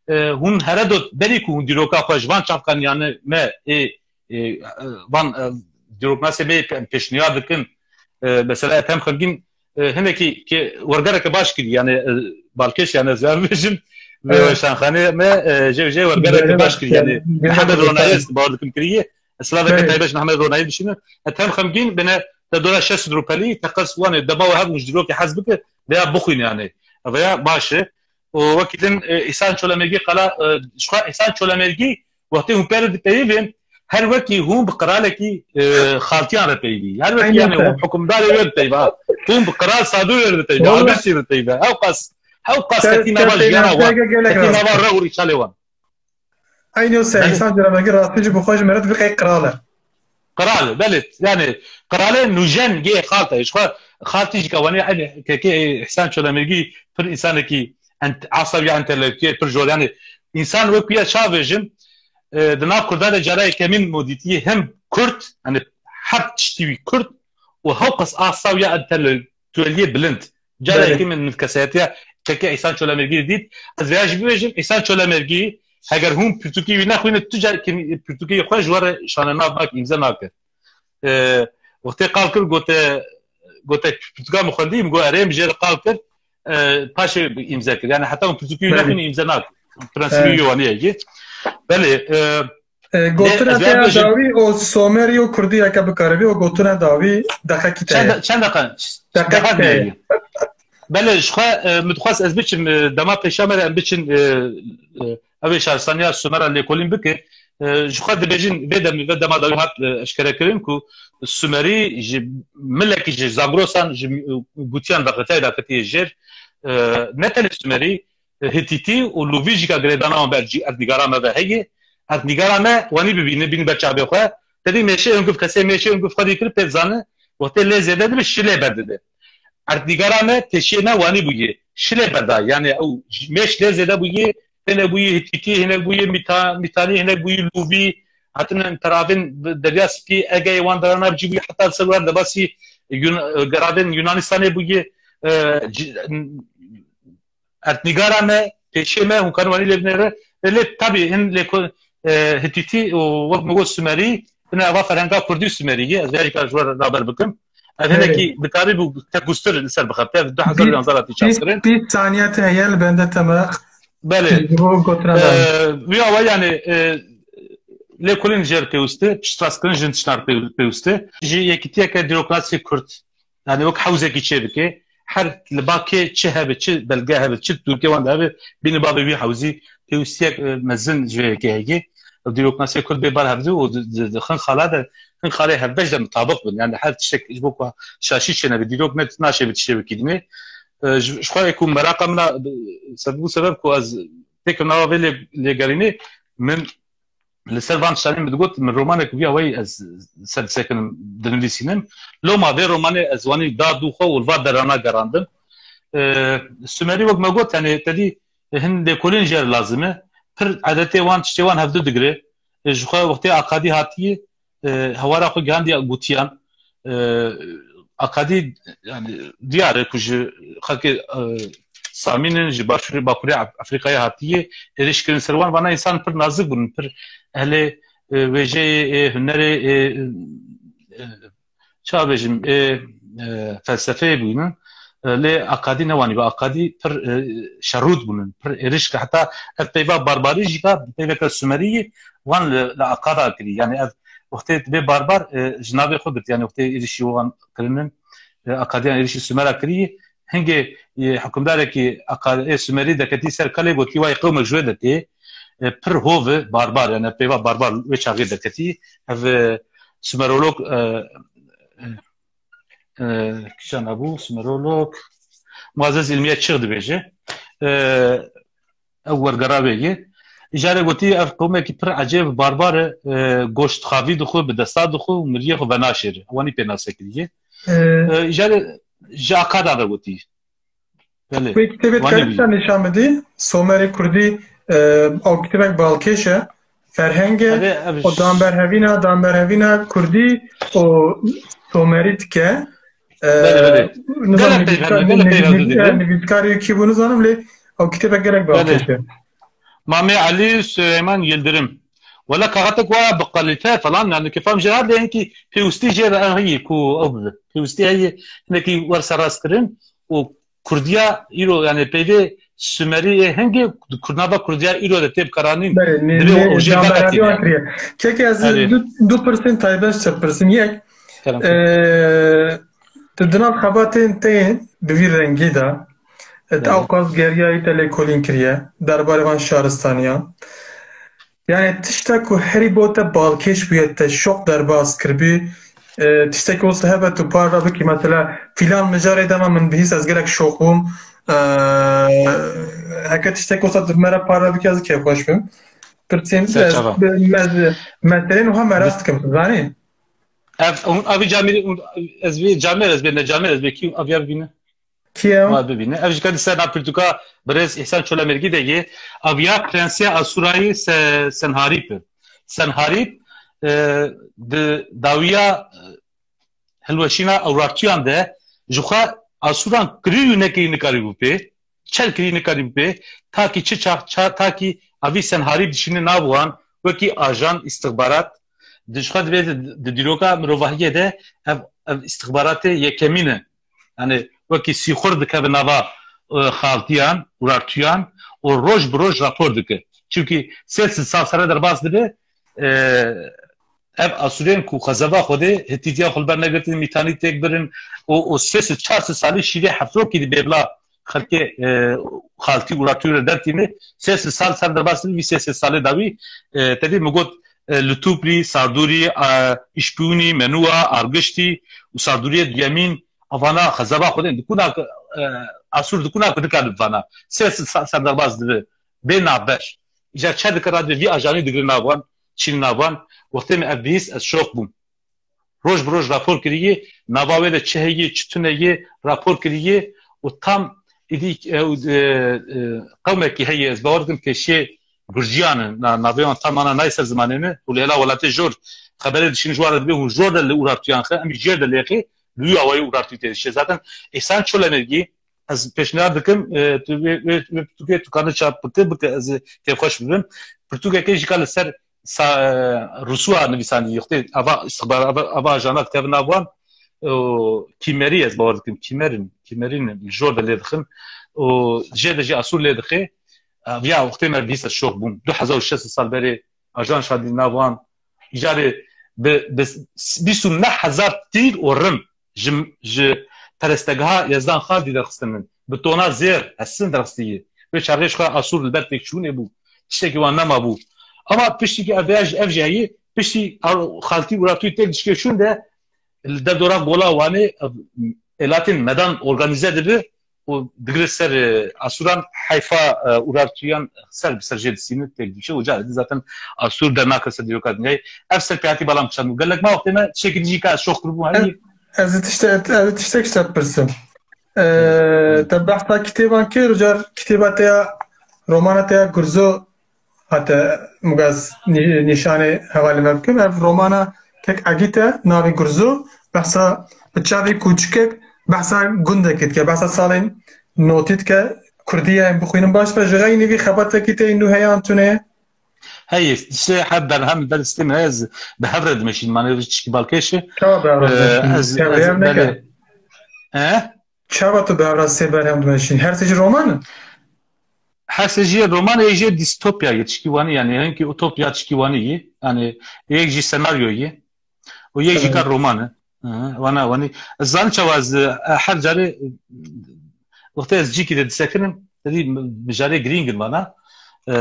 E, hûn Heredot berî ku hûn dîroka xwe ji van çavkaniyane me ê, ê, e, van, e, dîroknasê me pê-, pêşniyar dikin, e, mesela Ethem Xemgîn, e, hinekî ki wergereke baş kirî, yani, e, balkêş, yani, ez vê bêjim, vê Evet. weşanxanê me, e, jê, jê wergereke Böyle baş bak, kirî, yani, yani, Mihemed Ronayê ez bawer dikim kiriye. Ez silaveke Evet. taybet ji Mihemed Ronayê dişînim. Ethem Xemgîn bine te dora şeş sed rûpelî, teqez wan ê dema we hebûn ji dîrokê hez bike, veya bixwîne, yani. Veya baş e. Û wekî din, e, Îhsan Çolemêrgî qala, e, ji xwe Îhsan Çolemêrgî wextê hûn pê re dipeyivin, her wekî hûn bi qiralekî, e, xaltiyan re peyivî. Her wekî, Aynen yani, öyle. hûn hukimdarê wê dipeyivî, ha. Hûn bi Qral Sado wê dipeyivî, Vallahi. Albert wê dipeyivî. Ew qas, ew qas Te-, ketî te nava jiyana wan, pênasege gelek ketî rast. nava rew û rîçalê wan. Aynı o se Belê. Îhsan Çolemêrgî rastî jî bi xwe ji me re dibir qey qral e. Qral, belê. Yani, qralê nûjen gê xalta. Ji xwe xaltî jî ka wanî, yani, kekê Îhsan Çolemêrgî pir însanekî ent-, asawiya entelektûyel pir jor. Yani, însan wek ya çavêjim, e, di nav Kurda de cara yekemîn modîtiyê hem Kurd, yani, her tiştî wî Kurd û hewqas asawiya entelektûeliyê bilind. Cara Belê. yekemîn min kesayetiya kekê Îhsan Çolemêrgî dît. Ez vêya jî bibêjim, Îhsan Çolemêrgî, heger hûn pirtûkî wî nexwîne, tu car kî-, pirtûkî xwe ji we re şane nav nake, îmze nake. E, wextê qal kir, gote, gote, pirtûka min xwendî, min got, erê, min jê re qal kir, e, paşê îmze kir. Yani heta hûn pirtûkî wî Belê. nexwîne, îmze nake. Prensîbî Evet. wî wanî ye. Belê, e, E, Lê gotina ez te ya vê bêjim dawî û somerî û kurdî yeke bikaribî û gotina dawî deqekî te Çend, ye. çend deqe? Deqek Deqek te ye. ye. Belê, ji xwe, e, min dixwest ez biçim, e, dema pêşa me re em biçin, e, e, ev ê şaristaniya Sumera lêkolîn bike. E, ji xwe dibêjin, vê demê, vê dema dawî hat, e, eşkerekirin ku Sumerî ji milekî, ji Zagrosan, ji, e, gotiyan daqetiyê daqetiyê jêr. E, ne tenê Sumerî, Hitîtî û Lûvî jî ka girêdana wan ber cî erdnîgara me ve heye. Erdnîgara me wanî bibîne, bîne ber çavê xwe. Tevî mêşê û giv kesê mêşê û giv xwedî kir pê dizane. Wextê lê zêde dibe, şilê ber dide. Erdnîgara me pêşiyê me wanî bûye. Şilê berda. Yani ew mêş lê zêde bûye. Hinek bûye Hitîtî, hinek bûye Mîta-, Mîtanî, hinek bûye Lûvî. Hatine teravên Derya Spî, Egeyê, wan derana cî bûye. Heta ser wer debasî Yun-, geravên Yunanistanê bûye. E, ci-, Erdnîgara me, pêşiyê me, hûn karin wanî lê binêre. E, lê tabî hin lê ku, e, Hitîtî û wek min got Sumerî, bine eva ferhenga Kurdî û Sumerî ye. Ez vê jî kar ji we re raber bikim. Ev Evet. hinekî dikarî bû tekûstir li ser bixebite. Ev du hezar û yanzdeh hatî çap kirin. Bîst saniye te heye li bende te me. Belê. Ji bo gotina E, dawî. Wî awa yani, e, lêkolîn jê re pêwist e, piştrastkirin jin tiştan re pêw-, pêwist e. Ji yekîtiyeke dîrokrasî Kurd Yani wek hewzekî çêbike, her li ba kê çi hebe, çi belge hebe, çi dûrke wan de hebe, bîne bavê wî hewzî pêwîstiyek, e, mezin ji vê yekê heye. Ew dîroknasê Kurd bê bar hevdû û di, di, di xin xala de, xin xalê hevbeş de mutabiq bin. Yani her tiştek ji bo ku şaşî çênebe, dîrok ne, naşê bi tiştê wekî dinê. E, ji, ji xwe ku meraqa min a, bi, sebeb, bû sebeb ku ez têkim nava vê lê, lêgerînê, min Li ser van tiştanê min digot, min romanek vî awayî ez ser disekinim, dinivîsînim. Loma vê romanê ez wanî da dû xwe û li va derana gerandim. E, Sumerî wek me got, yani te dî, E, hin lêkolîn jê re lazim e. Pir edetê wan, tiştê wan hevdu digire. E, ji xwe wextê Akadî hatiye, e, hewara xwe gihandiye gotiyan. E, Akadî, yani, diyar e ku ji xelkê, e, Samîn in, ji başûrê, bakurê Af-, Afrîkayê hatiye, êrîş kirin ser wan. Vana însan pir nazik bûn, pir ehlê, e, wêjeyê, e, hunerê, e, e, ça bêjim, ê, e, felsefeyê bûnin. E, lê Akadî newanî be. Akadî pir, e, şerrûd bûnin, pir êrişke. Heta ev peyva barbarî jî ka peyveke Sumerî wan li, li Akada kirî. Yani ev wextê dibê barbar, e, ji navê xwe girt. Yani wextê êrişî wan kirinin, e, Akadiyan êrişî Sumera kirî. Hingê, e, hikimdarekî Aka-, ê Sumerî deketî ser kelê, gotî, "Wayê qewmek ji wê de tê." E, pir hov e, barbar, yani peyva barbar wê çaxê deketî. Ev, e, Sumerolog, e, e, e, kîjan hebû, Sumerolog, Muazzez İlmiye Çığ dibêje. E, ew wergera wê ye. Îcarê gotî, ev qewmekî pir ecêb, barbar e, e, goşt xavî dixwe, bi desta dixwe û miriyê xwe venaşêre. Ewanî pê nase kiriye. E, E, îcarê ji Akadan re gotî. Belê. Wê kitêbê Wanî dikare bî. Sen nîşan bidî? Somerê Kurdî, e, ew kitêbek balkêş e. Ferhengê Erê, ev û danberhevîna, danberhevîna Kurdî û Somerî dike. E, Belê, belê. Nizam Gelek peyvende, nivîskar-, gelek peyvende nivîskar-, dike. Nivîskarê kî bû nizanim lê ew kitêbek gelek Belê. balkêş e. Mamê Elî Süleyman Yildirim. Wela kaxetek wa bi kalîte falan, yani kefam jê hat lê hinkî pêwistî jê re heye ku ew bibe. Pêwistî heye hinekî wer serrast kirin û Kurdiya îro, yani peyvê Sumerî ê hingê di kurnava Kurdiya îro de tê bikaranîn. Belê, ne, Divê ne, o jê navbera veqetîne. Diwan kiriye. Keke ez Erê. du, du pirsên taybet ji te pirsim. Yek, Kerem. e, tu di nav xebatên te yên bi vî rengî de, e, te Belê. ewqas geriyayî te lêkolîn kiriye, derbarê van şaristaniyan. Yani tiştek ku herî bo te balkêş bûye, te şoq derbas kiribî, e, tiştekî wisa hebe tu parve bikî, mesela filan mijarê dema min bihîst ez gelek şoq bûm. E, heke tiştekî wisa tu me re parve bikî ez kêfxweş bim. Pirsên Serçava. ez, me, meselên wiha meras dikim, tu zanî? Ev, hûn, ev camêrê, hûn, ez vê camêr, ez bê ne camêr, ez bê kî, ev ya bibîne. Kî ye? Ma bibîne. Ev jî ka di ser nav pirtûka birêz Îhsan Çolamergî de ye. Ev ya Prensê Asûrayê Se-, Senharîb e. Senharîb, e, di dawiya, e, hilweşîna Ewrartuyan de ji xwe Asûran kirî û nekirî nikarîbû pê. Çel kirî nikarîbû pê. Takî çi çax, ça-, takî evî Senharîb dişîne nav wan wekî ajan, îstixbarat. Di ji xwe divê di, di dîroka mirovahiyê de ev, ev îstixbaratê yekemîn e. Yani wekî sîxur dikeve nava, e, xaltiyan, urartuyan û roj bi roj rapor dike. Çimkî sê sed sal sere derbas dibe, e, ev Asûrên ku xezeba Xwedê Hitîtiya xwe li ber negirtin, Mîtanî têk birin û, û sê sed çar sed salî şîrê hefrokî di bêbla xelkê, e, xaltî û urartûyê re dertîne. Sê sed sal ser derbas dibe, vî sê sed salê dawî, e, tevî min got, e, Lutûprî, Sardûrî, e, Îşpûnî, Menûa, Argiştî û Sardûriyê duyemîn, Evana xezeba Xwedê dikuna ku, e, Asûr dikuna ku nikare bivana. Sê sed sa-, ser derbas dibe. Bê navber. Îcar çe dike radibe vî ajanî digire nav wan, çîn nav wan. Wextê min ev bihîst ez şok bûm. Roj bi roj rapor kirî, nava wê de çi heye, çi tune ye, rapor kirî û tam îdî, e, e, e, qewmekî heye, ez bawer dikim pêşiyê Gurciyan in, na-, navê wan tam ana nayê ser zimanê min û li hela welatê jor xeberê dişîn ji wan re dibê hûn jor de li Urartuyan xe, em jêr de lêxê, li wî awayî Urartuyê tê dişê. Zaten Îhsan Çolamergî, ez pêşniyar dikim, e, tu vê, vê, vê pirtûkê tu kanî çap bike, bike ez ê kêfxweş bibim. Pirtûkekê jî ka li ser sa-, e, Rûsûa nivîsandî, yixtê ava îstixbar-, ava, ava ajana dikevin nav wan, e, kîmerî ez bawer dikim, kîmerin, kîmerîn li jor de lê dixin. Û jê de jî Asûr lê dixê. E, ya wextê me bihîst ez şok bûm. Du hezar û şeş sed sal berê ajan şandî nav wan. Îcarê bi, bi bîst û neh hezar tîr û rim ji, ji perestegeha Yezdan Xaldî derxistinin. Bi tona zêr, hesin derxistiyê. Wê çaxê ji xwe Asûr li ber têkçûnê bû. Tiştekî wan nema bû. Ama piştî ki ev, ev jî heyî, piştî Xaltî Urartûyî têk dişkê şûn de, li derdora Gola Wanê, ev, êlatên medan organîze dibe û digire ser, e, Asûran, heyfa, e, Urartuyan ser bi ser jê distîne têk dişe û carê din zaten Asûr dernake ser dîroka dinyayê. Ev ser pêhatî bala min çend bû. Gelek ma wextê me tiştekî dijî ka ez şox kiribûm herî. Ez, ez ê tişte-, ez ê tiştek ji te bipirsim. E, te behsa kitêban kir, car kitêba te ya Romana te ya Gurzo hate mugaz nî-, nîşanê hevalê me bikim. Ev romana kek Egît e, navê Gurzo. Behsa bi çavê kûçikek, behsa gundekê dike, behsa salên notî dike. Kurdî ye, em bixwînin baş be. Ji xeynî vî xebatekî tê nû heye an tune ye? Heye, işte her berhem ber sitê min heye, ez bi hev re dimeşînim, mane çikî balkêş e. Çawa bi hev re Ee, dimeşînin? ez, Çawa ez, hev neke? belê. He? Çawa tu bi hev re sê berhem dimeşîn? Her sê jî roman in? Her sê jî roman, ê jê distopya ye, çikî wanî, yani hinkî utopya çikî wanî ye. Yani yek jî senaryo ye. Û yek jî Tamam. ka roman e. Hı, wana wanî. Ez zanim çawa ez, e, her carê, e, wextê ez cîkî de disekinim, tedî mijarê girîng in bana. E,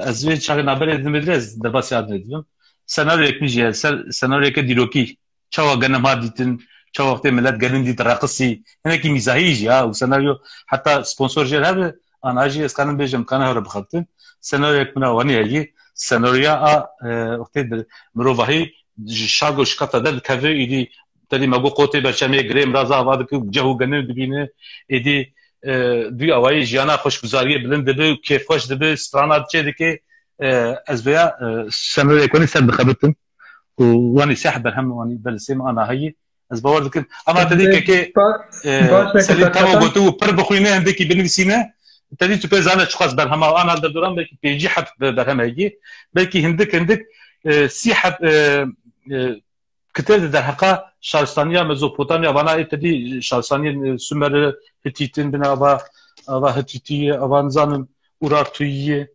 ez vê çaxê naberê didim vê dirê, ez derbasî Adilê dibim. Senaryoyek min jî ye, ser, senaryoyeke dîrokî. Çawa genim hat dîtin, çawa wextê milet genim dît reqisî. Hinekî mîzahî jî ya, û senaryo heta sponsor jê hebe, an a jî ez kanim bêjim, kana hewre bixebtin. Senaryoyek min a wanî heyî. Senaryoya a, e, wextê di mirovahî ji şago şikata derdikeve, îdî tedî me got qotê berçemê girê miraza ava dike, ceh û genim dibîne. Êdî, e, dû awayî jiyana xweşguzariyê bilind dibe û kêfxweş dibe, strana çê dike. E, ez vêya, e, senaryoyek wanî ser dixebitim. Û wanî seh berhem wanî ber sêm ana heyî. Ez bawer dikim. Ama te dî kekê, e, Selîm Temo gotu û pir bixwîne, hindekî binivîsîne. Te dî tu pê zane çiqas berhema ana derdoran belkî pêncî heb be-, berhem heyî. Belkî hindik, hindik, e, sî heb, e, e, kitab di derheqa şaristaniya Mezopotamya, vana ê te dî şaristaniyên, e, Sumerî, Hitîtin, bin ava, ava Hitîtiyê, ava nizanim Urartuyiyê.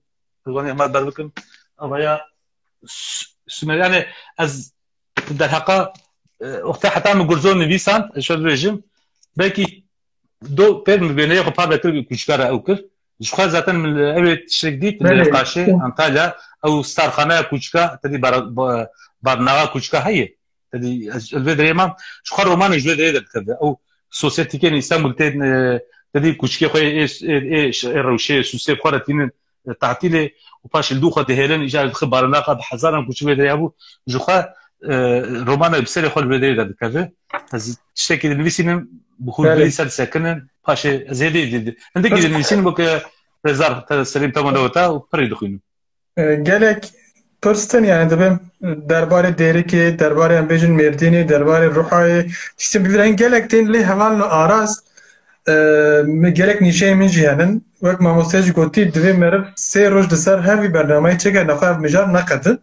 Wanî hema ber bikim. Ava ya Su-, Sumerî. Yani ez derheqa, e, wexta heta min Gurzo nivîsand, ez şöyle dibêjim, belkî do pêr min wêneyê xwe parve kir, kûçika re ew kir. Ji xwe zaten min ew ê tiştek dît, li Belê. Qaşê, Antalya, ew starxaneya kûçika, tedî bara-, ba-, barnaxa kûçika heye. Tedî ez, ez vê derê mam, ji xwe romanê ji vê derê de dikeve. Ew sosyetîkên Îstanbul tên, e, tedî kûçikê xwe ê, ê, ê, ê rewşê, sûsê xwe re tînin, e, tatilê û paşê li dû xwe dihêlin, îcar dixi barinaxa bi hezaran kûçik vê derê hebû. Ji xwe, e, romana bi serê xwe li vê derê de dikeve. Ez tiştekî dinivîsînim, bi hûrgilî Belê. ser disekinin, paşê ez hêdî dî-, hindekî dinivîsînim weke Rezar, te-, Selîm Temo neweta û pirî dixwînim. E, gelek pirs tên, yani dibêm derbarê Dêrikê, derbarê em bêjin Mêrdînê, derbarê Ruhayê, tiştên bi vî rengî gelek tên lê hevalno arast, e, mi gelek nîşeyên min jî henin. Wek mamoste jî gotî, divê meriv sê roj li ser her vî bernameyê çêke, naxwe ev mijar neqedin.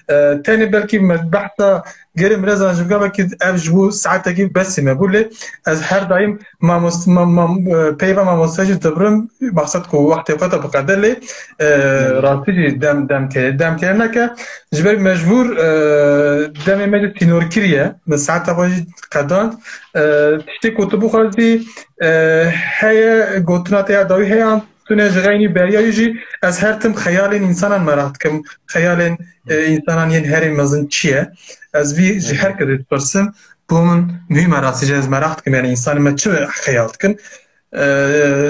E, tenê belkî me behsa Gerê mirêzan ji vî gavekî ev ji bo saetekî besî me bû, lê ez her daîm mamos-, mam-, mam-, e, peyva mamoste jî dibirim, maqsed ku wextê xwe te biqede, lê, e, rastî jî dem, dem tê, dem tê neke. Ji ber mecbûr, e, demê me jî sînorkirî ye. Min saeta xwe jî qedand. E, tiştê ku tu bixwazî, e, heye, gotina te ya dawî heye an Tune ji xeynî beriya wî jî ez her tim xeyalên însanan meraq dikim. Xeyalên, e, însanan yên herî mezin çi ye? Ez vî ji her kesê dipirsim. Bo min muhîm e rastî jî ez meraq dikim. Yani însanên me çi xeyal dikin? E,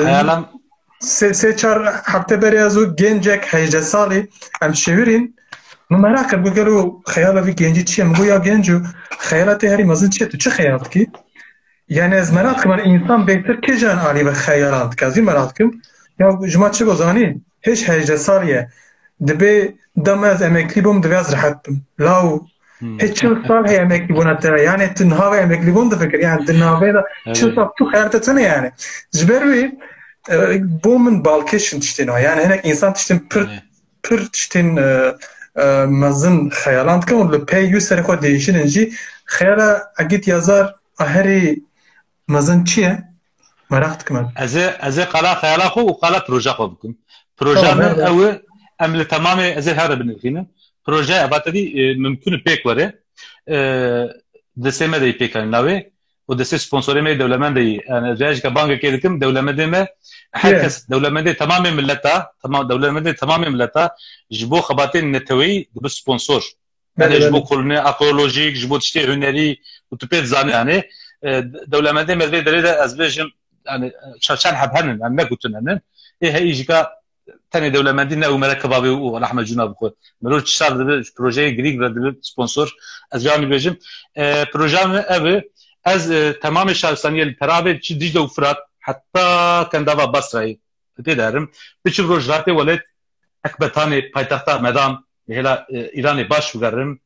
Xeyalan sê, sê çar hefte berê ez û gencek hejdeh salî em şêwirîn. Min meraq kir, got, gelo xeyala vî gencî çi ye? Min got, ya genco, xeyala te herî mezin çi ye? Tu çi xeyal dikî? Yani ez meraq dikim, yani însan bêhtir kîjan alî ve xeyalan dike? Ez vî meraq dikim. Ya ji ma çi bo zanî? Hêj hejdeh salî ye. Dibê dema ez emeklî bûm, divê ez rehet bim. Law Hmm. hê çil sal heye emeklî bûna te. Yani tu niha ve emeklî bûn difikir. Yani di navê de Evet. çil sal tu xeyal te tune yani. Ji ber wî, e, bo min balkêş in tiştên wa. Yani hinek însan tiştên pir, Evet. pir tiştên, e, e, mezin xeyalan dikin û li pey wî serê xwe diêşînin jî. Xeyala Egît Yazar a herî mezin çi ye? Meraq dikim ez. Ez ê, ez ê qala xeyala xwe û qala proja xwe bikim. Proja Tamam, min evet. ew e, em li temamê, ez ê here binirxînim. Projeya Ebatedî, e, mimkun e pêk were. E, destê me de yî pêk anî navê. Û destê sponsorê me yê dewlemendê yî. Yani, ez vêya jî ke bangekê dikim, dewlemendê me, her Ye. kes, dewlemendê temamê milleta, temam, dewlemendê temamê milleta ji bo xebatên neteweyî dibe sponsor. Belê, Yani ji bo belê. kolonê arkeolojîk, ji bo tiştê hunerî û tu pê dizanî yani, e, dewlemendê me vê derê de ez bêjim, yani, ça-, çend heb henin, yani ne gotin henin. Ê heyî jî ka tenê dewlemendî ne û mere kebabê û rehme cûna bixwe. Mirov çi sar dibe, ji projeyê girîng re dibe sponsor. Ez vê anî bêjim. E, projeya min ev e, ez, e, temamê şaristaniyê li Peravê çi Dîcle û Firat heta Kendava Basrayê. Tê de herim. Biçim Rojhilatê Welêt, Ekbetanê paytexta Medan, hêla, e, Îranê baş bigerin,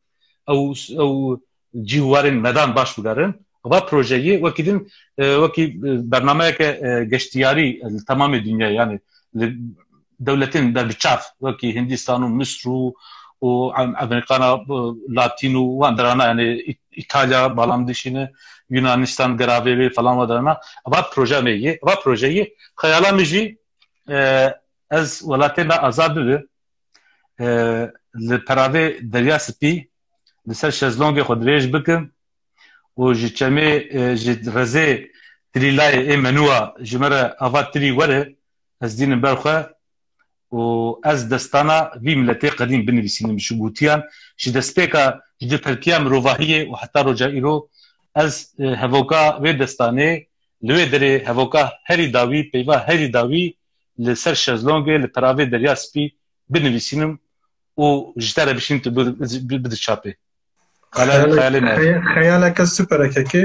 ew, ew cî û warên Medan baş bigerin. Eva projeyê wekî din, e, wekî, e, bernameyeke, e, geştiyarî, e, li temamê dinyayê, yani li dewletên berbiçav, wekî Hindistan û Misr û, û Am-, Amerîkana, e, Latîn û wan derana, yani Î-, Îtalya bala min dişîne, Yunanistan geravê wê falan wan derana. Eva proje me ye, eva projeyê xeyala min jî, e, ez welatê me azad bibe, e, li peravê Derya Spî li ser şezlongê xwe dirêj bikim û ji çemê, e, ji rezê Trîlayê ê Menûa ji me re ava tirî were, ez dînim ber xwe û ez destana vî miletê qedîm binivîsînim ji gotiyan, ji destpêka, ji dipelkiya mirovahiyê û heta roja îro ez, e, hevoka wê destanê, li wê derê hevoka herî dawî, peyva herî dawî li ser şezlongê li peravê Derya Spî binivîsînim û ji te re bişînim tu bi-, bi-, bide çapê. Xeyal-, Xeyalek-, xeyalê me. Xey-, xeyaleke super e kekê.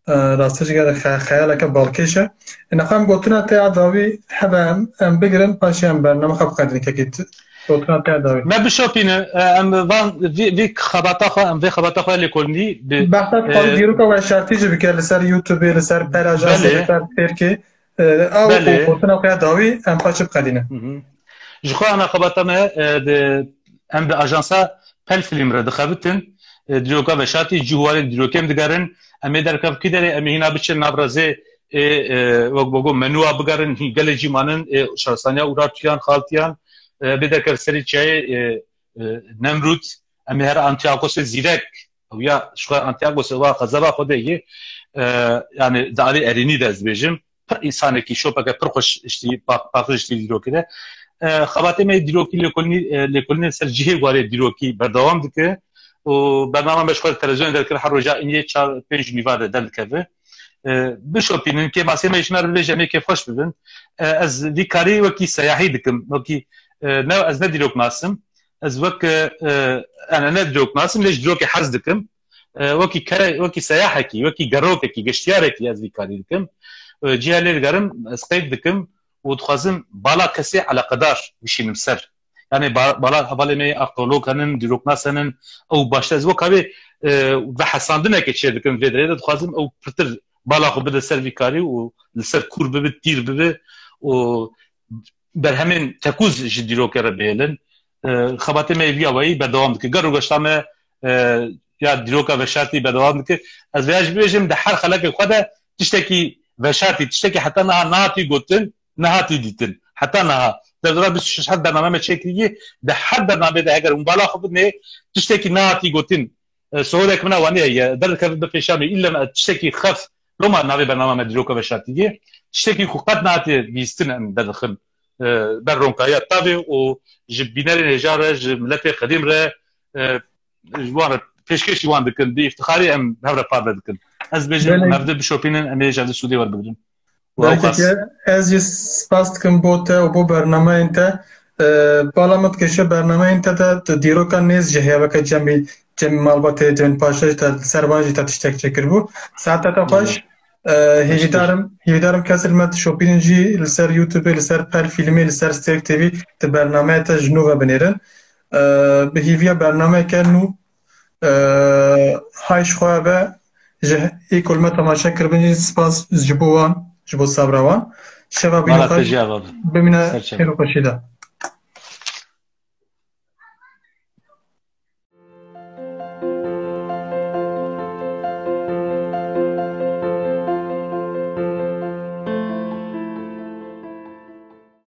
E, rastî jî gelek xe-, xeyaleke balkêş e. Nexwe em gotina te ya dawî hebe em, em bigirin, paşê em bername xwe biqedînin kekê. T-, gotina te ya dawî. Me bişopîne, e, em van vî, vî xebata xwe, em vê xebata xwe lêkolînî bi, Behsa e, dîroka weşartî jî bike li ser YouTubeê, li ser pera Ajansê, belê, li ser Fêrkê. E, ew Belê. Gotina xwe ya dawî em paşê biqedînin. Hı hı. Ji xwe ana xebata me, e, di, em bi ajansa Pel Film re dixebitin, e, dîroka veşartî, cî û warên dîrokê em digerin, em ê derkev kî derê, em ê hîna biçin nav rezê, e, e, wek, wek Menûa bigerin, hîn gelê cî manin, e, şaristaniya Urartuyan, Xaltiyan, e, bê derkev serî çiyayê, e, e, Nemrûd, em ê her Antiyakosê Zîrek, ew ya ji xwe Antiyakosê wa qezeba xwe de yê, e, yani di alî erênî de ez dibêjim, pir însanekî şopeke pir xweş ji tî, pa-, paqij ji tî dîrokê de. E, xebatê me yê dîrokî lêkolînî, e, lêkolînê ser cihê warê dîrokî berdewam dike û bernama me ji xwe li televîzyonê derkir her roja îniyê çar pênc nîva de derdikeve. E, bişopînin, kêmasê me ji me re bibêje, em ê kêfxweş bibin. E, ez vî karî wekî seyahî dikim, wekî, e, ne, ez ne dîroknas im, ez wek, e, e, yani ne dîroknas im, lê ji dîrokê hez dikim. E, wekî kere, wekî seyahekî, wekî gerokekî, geştiyarekî ez vî karî dikim. E, cihê lê digerim, ez qeyd dikim û dixwazim bala kesê eleqedar bişînim ser. Yani ba-, bala hevalê me arkeolog henin, dîroknas henin, ew baştir ez wek havê, e, vehesandineke çê dikim vê derê de, dixwazim ew pirtir bala xwe bide ser vî karî û li ser kûr bibe, tîr bibe û berhemên tekûz ji dîrokê re bihêlin. E, xebatê me yê vî awayî berdewam dike. Ger û geşta me, e, ya dîroka veşartî berdewam dike. Ez vêya jî bibêjim, di her xelekê xwe de tiştekî veşartî, tiştekî heta niha nehatî gotin, nehatî dîtin. Heta niha. Derdora bîst û şeş heb bername me çêkirî, di her bernamê de heger hûn bala xwe bidinê, tiştekî nehatî gotin. E, sohorek min a wanî heye, derdikevin bi pêşa me, îlle me tiştekî xef, loma navê bernama me dîroka veşartî ye. Tiştekî ku qet nehatiye bîstin em derdixin, e, ber ronkariya tavê û ji bînerên hêja re, ji miletê qedîm re, e, ji wan re pêşkêşî wan dikin, bi îftixarî em hev re parve dikin. Ez dibêjim, Belê. Em hev di bişopînin, em ê ji hev di sûdê werbigrin. Û ew Belkî qas. Ke ez jî spas dikim bo te û bo bernameyên te. Ee, bala min dikêşe bernameyên te de tu dîroka nêz jî heye, weke cemî, cemî malbatê, cemî paşa jî te, li ser van jî te tiştek çêkiribû. Saeta te xweş. Ee, hîvîdarim, hîvîdarim kesê li me dişopînin jî li ser YouTubeê, li ser Pel Fîlmê, li ser Stêrk T V tu bernameya te ji nû ve binêrin. Ee, bi hîviya bernameyeke nû Hay ji xwe be, ji ê ku li me temaşe kiribin jî spas ji bo wan, ji bo sabra wan. Şeva bîn û Mala te xweş, jî ava be. Bimîne Ser çev. Xêr û xweşî de.